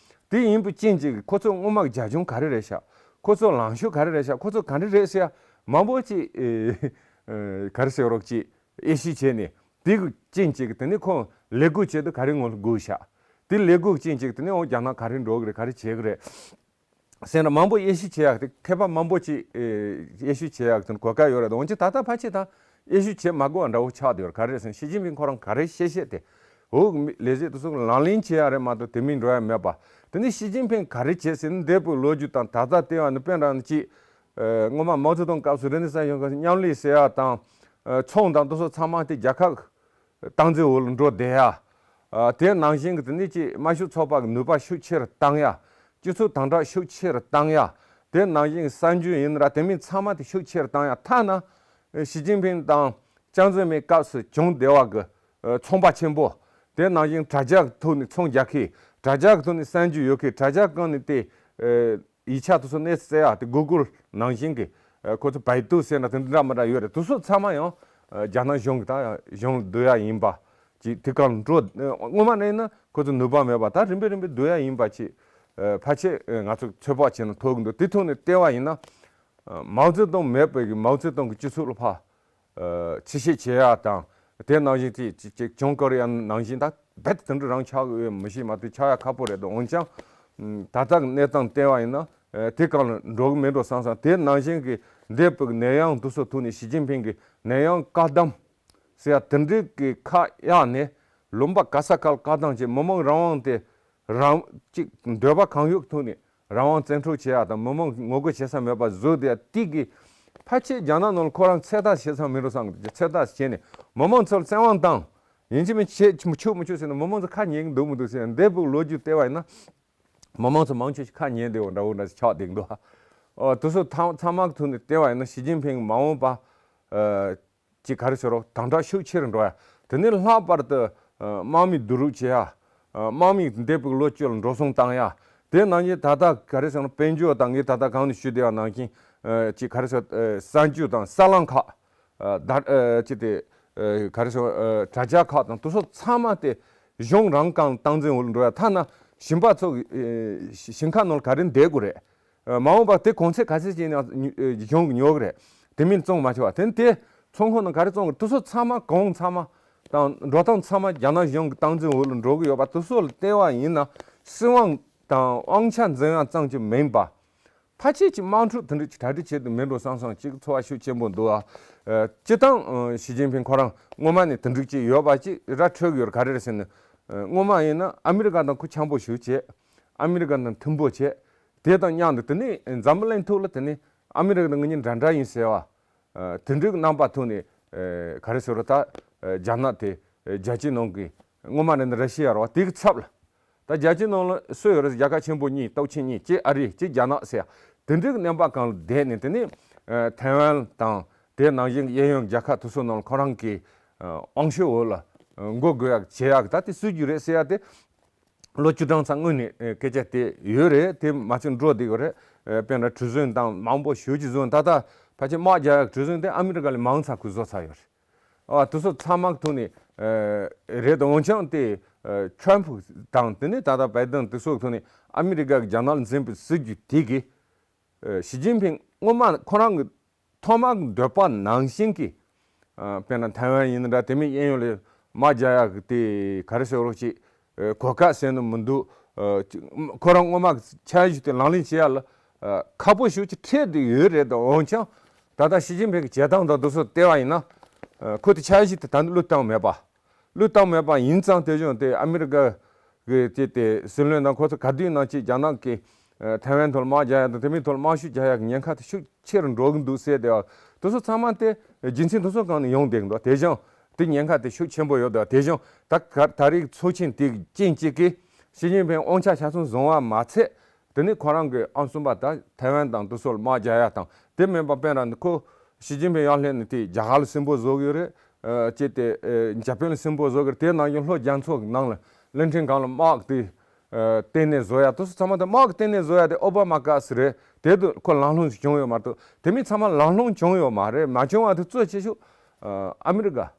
དེ་ཡིན་པའི་རྐྱེན་གྱིས་ཁོ་ཚོ་སྔོན་མ་གི་རྒྱབ་ལྗོངས་ག་རེ་རེད་ཤག་ཁོ་ཚོ་ལངས་ཕྱོགས་ག་རེ་རེད་ཤག་ཁོ་ཚོ་ག་འདྲ་རེད་ཟེར་ཡ་མང་པོ་ཅིག་ཨ། ག་རེ་ཟེར་རོགས་ཅིག་དབྱེ་ཞིབ་བྱས་ནས། དེ་གི་རྐྱེན་གྱིས་དེ་ནས་ཁོང་ལས་འགུལ་བྱེད་དུས་ག་རེ་ངོ་ལ་སྒུག་ཤག་དེ་ལས་འགུལ་རྐྱེན་གྱིས་དེ་ནས་འོ་རྒྱ་ནག་ག་རེ་འགྲོ་གི་རེད། ག་རེ་བྱེད་གི་རེད། ཟེར་ན་མང་པོ་དབྱེ་ཞིབ་བྱེད་ཡག་དེ། མཁས་པ་མང་པོ་ཅིག་ཨེ། དབྱེ་ཞིབ་བྱེད་ཡག་དེ་གོ་སྐབས་ཡོད་རེད། འོན་ཀྱང་ད་ལྟ་ཕལ་ཆེར་ད་དབྱེ་ཞིབ་བྱེད་མ་དགོས་པ་འདྲ་བོ་ཆགས་བསྡད་ཡོད་རེད། ག་རེ་རེད་ཟེར་ན་ཞི་ཅིན་ཕིང་ཁོ་རང་ག་རེ་བཤད་བཤད་དེ། འོ་མི་ལས་བྱེད་དེ་ཚོ་ལག་ལེན་བྱེད་ཡག་རེད་མ་གཏོགས་དེ་མིན་འགྲོ་ཡག་མེད་པ། དེ་ནས་ཞི་ཅིན་ཕིང་ག་རེ་བྱེད་ཟེར་ན། འདས་པའི་ལོ་རྒྱུས་དང་ད་ལྟ་ལྟེ་བ་ནས་དཔེར་ན་ཅིག་ཨེ། སྔོན་མ་མའོ་ཙེ་ཏུང་སྐབས་སུ་རིག་གནས་གསར་བྱུང་སྐབས་སུ་མཉམ་ལས་ཟེར་ཡག་དང་། ཨེ། ཚོང་དང་དེ་ཚོ་ཚང་མ་དེ་རྒྱལ་ཁབ་སྟངས་འཛིན་འོག་ལ་འགྲོ་བསྡད་ཡ། ཨ། དེ་ནང་བཞིན་གྱི་དེ་ནས་ཅིག་དམར་ཤོག་ཚོགས་པ་གི་ནུས་པ་ཤུགས་ཆེ་རུ་བཏང་ཡ། སྤྱི་ཚོགས་དམ་དྲག་ཤུགས་ཆེ་རུ་བཏང་ཡ། དེ་ནང་བཞིན་གྱི་གསར་འགྱུར་ཡིན་ར་དེ་མིན་ཚང་མ་དེ་ཤུགས་ཆེ་རུ་བཏང་ཡ། ཐ་ན་ཞི་ཅིན་ཕིང་དང་ཅང་ཙེ་མིན་སྐབས་སུ་བྱུང་བསྡད་པ་གི། ཨ། ཚོང་པ་ཆེན་པོ། དེ་ནང་བཞིན་དྲ་རྒྱ་གི་ཐོག་ནས་ཚོང་རྒྱག་མཁན། དྲ་རྒྱ་གི་ཐོག་ནས་གསར་འགྱུར་ཡོད་མཁན། དྲ་རྒྱ་སྒང་ནས་དེ། ཨ། ཡིག་ཆ་དེ་ཚོ་གནས་ཚུལ་བཙལ་ཡག་དེ་གུ་གུལ་ནང་བཞིན་གྱི། ཨ། ཁོ་ཚོ་བའི་ཏུ་ཟེར་ན་དེ་འདྲ་མི་འདྲ་ཡོད་རེད། དེ་ཚོ་ཚང་མ་ཡང་། ཨ། རྒྱ་ནག་གཞུང་གི་ད་གཞུང་ལ་བསྡུ་ཡག་ཡིན་པ་ཅིག་དེ་གང་འགྲོ། ཨ། སྔོན་མ་ནས་ཡིན་ན་ཁོ་ཚོ་ནུས་པ་མེད་པ། ད་རིམ་པས་རིམ་པས་བསྡུ་ཡག་ཡིན་པ་ཅིག་ཨ། ཕལ་ཆེར། ཨ། ང་ཚོ་ཚོད་དཔག་བྱས་ན་ཐུབ་ཀྱི་འདུག་དེ་ཐོག་ནས་བལྟས་པ་ཡིན་ན། ཨ། མའོ་ཙེ་ཏུང་མེད་པའི་གི་མའོ་ཙེ་ཏུང་གི་སྤྱི་ཚོགས་ལ་ཕར། ཨ། ཕྱི་བཤོལ་བྱེད་ཡག་དང་། དེ་ནང་བཞིན་ཅིག་ཅིག་ཅིག་བྱང་ཀོ་རི་ཡ་ནང་བཞིན་ད་རྦད་དེ་འདྲ་རང་ཆགས་ཡོད་མི་ཤེས་མ་གཏོགས་ཆགས་ཡག་ཁག་པོ་རེད་འདུག་འོན་ཀྱང་། ཨ། ད་ལྟ་གི་གནས་སྟངས་བལྟས་པ་ཡིན་ན། ཨ། དེ་གང་ལ་འགྲོ་གི་མེད་འགྲོ་བསམ་བསམ། དེ་ནང་བཞིན་གྱི་འདས་པའི་གི་ནད་ཡམས་དེ་ཚོ་ཐོག་ནས་ཞི་ཅིན་ཕིང་གི་ནད་ཡམས་བཀག་སྡོམ་ཟེར་ཡག་དེ་འདྲའི་གི་ཁག་གཡར་ནས། ལུང་པ་ག་ས་ག་ལ་བཀག་སྡོམ་བྱས། མི་མང་རང་དབང་དེ་རང་ཅིག་འདོད་པ་གང་ཡོད་ཐོག་ནས་རང་དབང་བཙན་འཕྲོག་བྱེད་ཡག་དང་། མི་མང་ངོ་རྒོལ་བྱེད་ས་མེད་པ་བཟོས་བསྡད་ཡག་དེ་གིས་ཕལ་ཆེར་རྒྱ་ནག་ནང་ལ་ཁོ་རང་ཚོད་ལྟ་བྱེད་ས་མེད་འགྲོ་བསམ་གྱི། ཚོད་ལྟ་བྱས་ནས་མི་མང་ཚོར་བཙན་དབང་བཏང་། ཡིན་གཅིག་མིན་གཅིག་བྱེད་མི་ཆོག་མི་ཆོག་ཟེར་ནས་མི་མང་ཚོ་ཁ་ཉན་གྱི་འདུག་མི་འདུག་ཟེར་ནས་འདས་པའི་ལོ་རྒྱུས་བལྟས་པ་ཡིན་ན། མི་མང་ཚོ་མང་ཆེ་ཤོས་ཁ་ཉན་བསྡད་པ་འདྲ་བོ་འདྲ་ཞིག་ཆགས་བསྡད་འདུག་ཨ། དེ་ཚོ་ཚང་ཚང་མ་གི་ཐོག་ནས་བལྟས་པ་ཡིན་ན་ཞི་ཅིན་ཕིང་མ་འོངས་པ། ཨ། ཅིག་ག་རེ་ཟེར་རོ། དམ་དྲག་ཤུགས་ཆེ་རུ་འགྲོ་ཡ། དེ་ནས་ལྷག་པར་དུ། ཨ། དམག་མི་བསྡུ་རུབ་བྱེད་ཡ། ཨ། དམག་མི་འདས་པའི་ལོ་བཅུ་ལ་འགྲོ་སོང་བཏང་ཡ། དེ་ནང་བཞིན་ད་ལྟ་ག་རེ་ཟེར་ན། དཔལ་འབྱོར་དང་། ངས་ད་ལྟ་གོང་ནས་ཞུས་བསྡད་པ་ནང་བཞིན། ཨ། ཅིག་ག་རེ་ཟེར། ཨ། གསར་འགྱུར་དང་གསར་ལམ་ཁག་ཨ། ད། ཨ། ཅིག་དེ། ཨ། ག་རེ་ཟེར། ཨ། དྲ་རྒྱ་ཁག་དང་དེ་ཚོ་ཚང་མ་དེ། གཞུང་རང་གང་སྟངས་འཛིན་འོག་ལ་འགྲོ་ཡ། ཐ་ན་ཞིང་པ་ཚོ་གི་ཨེ་ཞིང་ཁ་ནང་ལ་ག་རེ་བསྡད་དགོས་རེད། ཨ་མ་འོངས་པར་དེ་གོང་ཚད་ག་ཚད་ཅིག་ཡིན་ན་ཉོ་ཨེ་གཞུང་གིས་ཉོ་གི་རེད། དེ་མིན་བཙོང་མ་ཆོག་པ། དེ་དེ་ཚོང་ཁང་ནང་ག་རེ་བཙོང་གི་རེད། དེ་ཚོ་ཚང་མ་གོང་ཚང་མ་དང་འགྲོ་སྟངས་ཚང་མ་རྒྱ་ནག་གཞུང་གི་སྟངས་འཛིན་འོག་ལ་འགྲོ་གི་ཡོད་པ། དེ་ཚོ་ལ་བལྟས་པ་ཡིན་ན་སྲིད་དབང་དང་དབང་ཆ་འཛིན་ཡ་ཙམ་གྱིས་མིན་པ། ཕལ་ཆེར་གྱི་དམག་འཁྲུག་དེ་འདྲ་ཅིག་གྲ་སྒྲིག་བྱེད་དུ་མེད་འགྲོ་བསམ་བསམ་ཅིག་ཚོར་བ་ཤུགས་ཆེན་པོ་འདུག་ཨ། ཨ་སྤྱིར་བཏང་ཨ་ཞི་ཅིན་ཕིང་ཁོ་རང་སྔོན་མ་ནས་དེ་འདྲ་ཅིག་ཡོད་པ་ཅིག་ར་འཕྲོད་ཀྱི་ཡོད་རེད། ག་རེ་རེད་ཟེར་ན། ཨ་སྔོན་མ་ཡིན་ན་ཨ་མི་རི་ཀ་དང་ཁོ་འཆམ་པོ་ཞིག་བྱས། ཨ་མི་རི་ཀ་དང་མཐུན་པོ་བྱས། དེ་དང་མཉམ་དུ་དེ་ནས་འཛམ་བུ་གླིང་ཐོག་ལ་དེ་ནས་ཨ་མི་རི་ཀ་དང་ང་གཉིས་འདྲ་འདྲ་ཡིན་ཟེར་བ། ཨ་དེ་འདྲའི་རྣམ་པ་ཐོག་ནས་ཨ་ག་རེ་ཟེར་རོ། ད་ཨ་རྒྱ་ནག་དེ་ཨ་རྒྱལ་སྤྱིའི་ནང་གི་སྔོན་མ་རེད་འདི་ར་ཤི་ཡ་རེད་བ། དེ་གི་ཚབ་ལ། ད་རྒྱལ་སྤྱིའི་ནང་ལ་སུ་ཡོད་རེད། རྒྱལ་ཁབ་ཆེན་པོ་གཉིས། སྟོབས་ཆེན་གཉིས། གཅིག་ཨ་རི། གཅིག་རྒྱ་ནག་ཟེར་ཡ། དེ་འདྲའི་གི་རྣམ་པ་གང་ལ་བསྡད་ནས་དེ་ནས་ཨ་ཐའེ་ཝན་དང་དེ་ནང་བཞིན་གྱི་གཡས་གཡོན་རྒྱལ་ཁབ་དེ་ཚོ་ནང་ལ་ཁོ་རང་གི་ཨ་དབང་ཤུགས་འོག་ལ་ཨ་འགོ་དགོས་ཡག་བྱེད་ཡག་གི་ད་དེ་སྲིད་ཇུས་རེད་ཟེར་ཡ་དེ། ལོ་བཅུ་གྲངས་ཙམ་སྔོན་ནས་ཨེ་སྐད་ཆ་དེ་ཡོད་རེད། དེ་མ་ཚད་འགྲོ་བསྡད་ཡོད་རེད། ཨེ་དཔེར་ན་གྲུ་གཟིངས་དང་མང་པོ་ཞེ་ཅིག་བཟོས། ད་ལྟ་ཕལ་ཆེར་དམག་རྒྱག་ཡག་གྲུ་གཟིངས་དེ་ཨ་མི་རི་ཀ་ལས་མང་ཙམ་ཁོས་བཟོ་ཚར་ཡོད་རེད། ཨ་དེ་ཚོ་ཚང་མ་གི་ཐོག་ནས་ཨེ་རེད། འོན་ཀྱང་དེ་ཨེ་ཊརམ་ཕུ་དང་དེ་ནས་ད་ལྟ་བའི་ཌེན་དེ་ཚོ་གི་ཐོག་ནས་ཨ་མི་རི་ཀ་གིས་རྒྱ་ནག་ལ་འཛིན་པའི་སྲིད་ཇུས་དེ་གིས་ཨེ་ཞི་ཅིན་ཕིང་སྔོན་མ་ཁོ་རང་གི་ཐོག་མར་འདོད་པ་ནང་བཞིན་གྱི། ཨ་དཔེར་ན་ཐའེ་ཝན་ཡིན་ན་འདྲ། དེ་མིན་གཡས་གཡོན་ལ་དམག་རྒྱག་ཡག་གི་དེ་ག་རེ་ཟེར་རོགས་ཅིག་ཨ་གོ་སྐབས་ཟེར་ནི་མི་འདུག་ཨ་ཅིག་ཁོ་རང་སྔོན་མ་གི་འཆར་གཞི་དེ་ལག་ལེན་བྱེད་ཡག་ལ་ཨ་ཁག་པོ་ཞེ་ཅིག་འཕྲད་བསྡད་ཡོད་རེད། ད་འོན་ཀྱང་ད་ལྟ་ཞི་ཅིན་ཕིང་གི་བྱེད་སྟངས་དང་དེ་ཚོ་བལྟས་པ་ཡིན་ན། ཨ་ཁོ་དེ་འཆར་གཞི་དེ་ད་ནི་བློས་བཏང་མེད་པ། བློས་བཏང་མེད་པ་ཡིན་ཙང་དེ་བཞིན་དེ་ཨ་མི་རི་ཀ་གི་དེ་དེ་སྲིད་བློན་དང་ཁོ་ཚོ་ག་དུས་ནང་ཅིག་རྒྱ་ནག་གིས་ཨ་ཐའེ་ཝན་ཐོག་ལ་དམག་རྒྱག་ཡག་དང་དེ་མིན་ཐོག་ལ་དམག་ཤུགས་རྒྱག་ཡག་གི་ཉེན་ཁ་དེ་ཤུགས་ཆེ་རུ་འགྲོ་གི་འདུག་ཟེར། དེ་དེ་ཚོ་ཚང་མ་དེ་རྒྱུ་མཚན་དེ་ཚོ་སྒང་ནས་ཡོང་བསྡད་ཀྱི་འདུག་དེ་བཞིན་དེ་ཉེན་ཁ་དེ་ཤུགས་ཆེན་པོ་ཡོད་འདུག་དེ་བཞིན་ད་ག་ད་རེས་ཚོགས་ཆེན་དེ་གི་རྐྱེན་གཅིག་གིས་ཞི་ཅིན་ཕིང་དབང་ཆ་ཆ་ཚང་བཟུང་བ་མ་ཚད། དེ་ནས་ཁོ་རང་གི་ཨང་གསུམ་པ་ད་ཐའེ་ཝན་དང་དེ་ཚོ་ལ་དམག་རྒྱག་ཡག་དང་། དེ་མིན་པ་དཔེར་ན་ཁོ་ཞི་ཅིན་ཕིང་ཡར་སླེབས་ནས་དེ་རྒྱ་གར་ལ་སྲིན་པོ་བཟོ་གི་ཡོད་རེད། ཨ་ཅེ་དེ་ཨ་འཇར་པན་ལ་སྲིན་པོ་བཟོ་གི་རེད། དེ་ནང་བཞིན་ལྷོ་རྒྱ་མཚོ་གི་ནང་ལ་གླིང་ཕྲན་སྒང་ལ་དམག་དེ་ཨ་ལྟེ་གནས་བཟོ་ཡག་དེ་ཚོ་ཚང་མ། དེ་དམག་གི་ལྟེ་གནས་བཟོ་ཡག་དེ་ཨོ་བྷ་མ་སྐབས་སུ་རེད། དེ་དུས་ཁོ་ལམ་ལྷོང་ཞིག་བྱུང་ཡོད་མ་གཏོགས། དེ་མིན་ཚང་མ་ལམ་ལྷོང་བྱུང་ཡོད་མ་རེད། མ་བྱུང་བ་དེ་གཙོ་ཆེ་ཤོས་ཨ་ཨ་མི་རི་ཀ་ཨ་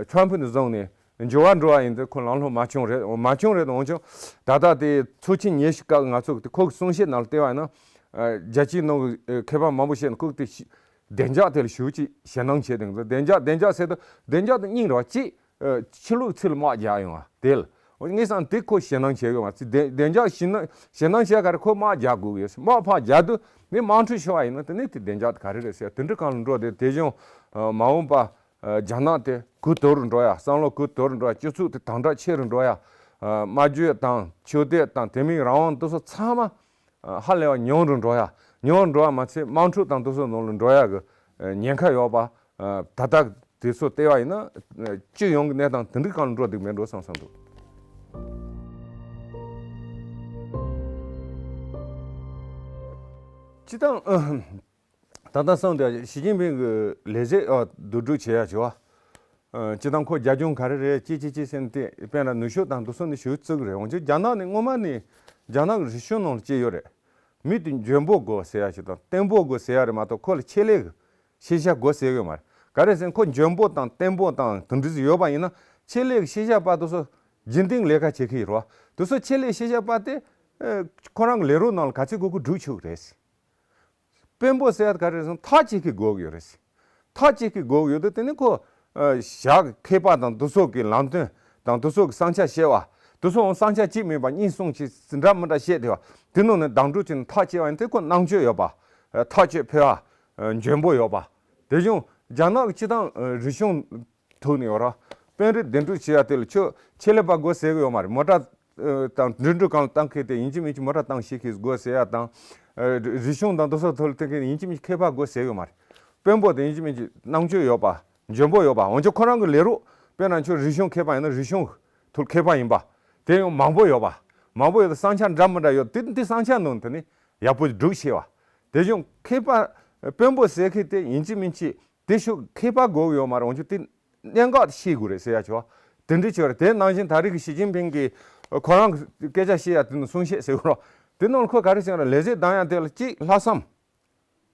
ཊརམ་ཕུ་ནས་བཟུང་ནས་འགྱུར་བ་འགྲོ་བ་ཡིན་དུས་ཁོ་ལམ་ལྷོང་མ་བྱུང་རེད། མ་བྱུང་རེད། འོན་ཀྱང་ད་ལྟ་དེ་ཚོགས་ཆེན་ཉི་ཤུ་སྐབས་ང་ཚོ་གི་དེ་ཁོ་གི་གསུང་བཤད་ནང་ལ་བལྟས་པ་ཡིན་ན། ཨ་རྒྱལ་སྤྱིའི་ནང་གི་ཨ་མཁས་པ་མང་པོ་བཤད་ན་ཁོ་གི་དེ་ཤི་བདེ་འཇགས་དེ་ལ་ཞེ་ཅིག་ཞེད་སྣང་བྱེད་དེ། བདེ་འཇགས་བདེ་འཇགས་ཟེར་དུས་བདེ་འཇགས་དེ་གཉིས་རེད་བ། གཅིག་ཨ་ཕྱི་ལོགས་ཚུར་ལ་དམག་རྒྱག་ཡོང་བ་དེ་ལ། འོ་ངས་བསམ་དེ་ཁོ་ཞེད་སྣང་བྱེད་དགོས་མ་རེད། བདེ་བདེ་འཇགས་ཞེད་སྣང་ཞེད་སྣང་བྱེད་ག་རེ། ཁོ་དམག་རྒྱག་དགོས་ཡོད། དམག་ཕར་རྒྱག་དུས་ནི་དམག་འཁྲུག་ཤོར་བ་ཡིན་ན་དེ་ནི་དེ་བདེ་འཇགས་དེ་ག་རེ་རེད་ཟེར། དེ་འདྲ་སྒང་ལ་འགྲོ་དེ། དེ་བཞིན་ཨ་མ་འོངས་པ་ཨ་རྒྱ་ནག་དེ་གུ་དོག་རུ་འགྲོ་ཡ། བསམ་བློ་གུ་དོག་རུ་འགྲོ་ཡ། སྤྱི་ཚོགས་དེ་དམ་དྲག་ཆེ་རུ་འགྲོ་ཡ། ཨ་སྨྲ་བརྗོད་དང་ཆོས་དད་དང་དེ་མིན་རང་དབང་དེ་ཚོ་ཚང་མ་ཨ་ཧ་ལས་པ་ཉུང་རུ་འགྲོ་ཡ། ཉུང་རུ་འགྲོ་བ་མ་ཚད་དམག་འཁྲུག་དང་དེ་ཚོ་ནང་ལ་འགྲོ་ཡ་གི་ཨ་ཉེན་ཁ་ཡོད་པ། ཨ་ད་ལྟ་དེ་ཚོ་བལྟས་པ་ཡིན་ན་ཨ་སྤྱི་ཡོངས་ཀྱི་གནས་སྟངས་དེ་འདྲའི་སྒང་ལ་འགྲོ་བསྡད་མེད་འགྲོ་བསམ་བསམ་འདུག་སྤྱི་བཏང་ཨ་ད་ལྟ་སང་དེ་ཞི་ཅིན་ཕིང་གི་ལས་བྱེད་ཨ་བསྡུ་སྒྲིག་བྱེད་ཡ་བྱེད་བ། ཨ་སྤྱི་བཏང་ཁོ་རྒྱ་གཞུང་ག་རེ་རེད། ཅི་ཅི་ཅི་ཟེར་ནས་དེ་དཔེར་ན་ནུས་ཤུགས་དང་དེ་ཚོ་ནི་ཞུ་བཅུག་རེད། འོན་ཀྱང་རྒྱ་ནག་ནི་སྔོན་མ་ནས་རྒྱ་ནག་གི་རིག་གཞུང་ནང་ལ་སྐྱེས་ཡོད་རེད། མི་དེ་འཇོན་པོ་དགོས་ཟེར་ཡ་ཞིག་དང་བརྟན་པོ་དགོས་ཟེར་ཡ་རེད་མ་གཏོགས་ཁོ་ལ་ཆེད་ལས་ཀྱི་ཤེས་བྱ་དགོས་ཟེར་གི་ཡོད་མ་རེད། ག་རེ་ཟེར་ན་ཁོ་འཇོན་པོ་དང་བརྟན་པོ་དང་དེ་འདྲ་ཞིག་ཡོད་པ་ཡིན་ན་ཆེད་ལས་ཀྱི་ཤེས་བྱ་པ་དེ་ཚོ་རྒྱུན་ལྡན་ལས་ཀ་བྱེད་ཀྱི་ཡོད་རེད་བ། དེ་ཚོ་ཆེད་ལས་ཤེས་བྱ་པ་དེ་ཨ་ཁོ་རང་གི་ལས་རོགས་ནང་ལ་ག་ཚོད་དགོས་དགོས་སྒྲུབ་ཆོག་གི་རེད། དཔོན་པོ་ཟེར་ཡ་ག་རེ་ཟེར་ན་ཐག་གཅོད་ཀྱི་དགོས་ཀྱི་ཡོད་རེད། ཐག་གཅོད་ཀྱི་དགོས་ཀྱི་ཡོད་དུས་དེ་ནི་ཁོ་ཨ་ཞག་མཁས་པ་དང་དེ་ཚོ་གི་ལམ་སྟོན་དང་དེ་ཚོ་གི་བསམ་འཆར་བཤད་བ། དེ་ཚོ་བསམ་འཆར་གཅིག་མིན་པ་གཉིས་གསུམ་ཅིག་འདྲ་མི་འདྲ་བཤད་བསྡད་པ། དེ་ནང་ནས་བདག་སྒྲུབ་བྱས་ནས་ཐག་བཅད་པ་ཡིན་དུས་ཁོ་རྣམ་དཔྱོད་ཡོད་པ། ཨ་ཐག་གཅོད་ཕོད་པ། ཨ་འཇོན་པོ་ཡོད་པ། དེ་བཞིན་རྒྱ་ནག་གི་སྤྱི་བཏང་ཨ་རིག་གཞུང་ཐུག་ནས་ཡོད་ར། དཔོན་རིགས་འདེམས་སྒྲུག་བྱེད་ཡ་དེ་ལ་ཁྱོད་ཆེད་ལས་པ་དགོས་ཟེར་གི་ཡོད་མ་རེད། མོ་ཊ་ཨ་དང་འགྲིམ་འགྲུལ་སྒང་ལ་གཏོང་མཁན་དེ་ཡིན་གཅིག་མིན་གཅིག་མོ་ཊ་གཏོང་ཤེས་མཁན་དགོས་ཟེར་ཡ་དང་། ཨ་རིག་གཞུང་དང་དེ་ཚོ་ཐོག་ལ་གཏོང་མཁན་ཡིན་གཅིག་མིན་གཅིག་མཁས་པ་དགོས་ཟེར་གི་ཡོད་མ་རེད། དཔོན་པོ་དེ་ཡིན་གཅིག་མིན་གཅིག་རྣམ་དཔྱོད་ཡོད་པ། འཇོན་པོ་ཡོད་པ། འོན་ཀྱང་ཁོ་རང་གི་ལས་རོགས་དཔེར་ན་ཁྱོད་རིག་གཞུང་མཁས་པ་ཡིན་ན་རིག་གཞུང་ཐོག་མཁས་པ་ཡིན་པ། དེ་ཡང་མང་པོ་ཡོད་པ། མང་པོ་ཡོད་དུས་བསམ་འཆར་འདྲ་མི་འདྲ་ཡོད་དེ་དེ་བསམ་འཆར་ནང་དེ་ནི་ཡག་པོ་སྒྲུབ་ཤེས་པ། དེ་བཞིན་མཁས་པ་དཔོན་པོ་ཟེར་མཁན་དེ་ཡིན་གཅིག་མིན་གཅིག་དེ་ཤུགས་མཁས་པ་དགོས་ཀྱི་ཡོད་མ་རེད། འོན་ཀྱང་དེ་གནད་འགག་ཤེས་དགོས་རེད་ཟེར་ཡ་ཆོ། དེ་འདྲ་ཆོ་རེད། དེ་ནང་བཞིན་ད་རེས་ཀྱི་ཞི་ཅིན་ཕིང་གིས་ཁོ་རང་གི་སྐད་ཆ་བཤད་ཡ་དེ་ནི་གསུང་བཤད་ཟེར་གི་རོ། དེ་ནང་ལ་ཁོས་ག་རེ་ཟེར་ན་ལས་བྱེད་གདམ་ཡ་དེ་ལ་གཅིག་ལྷག་བསམ།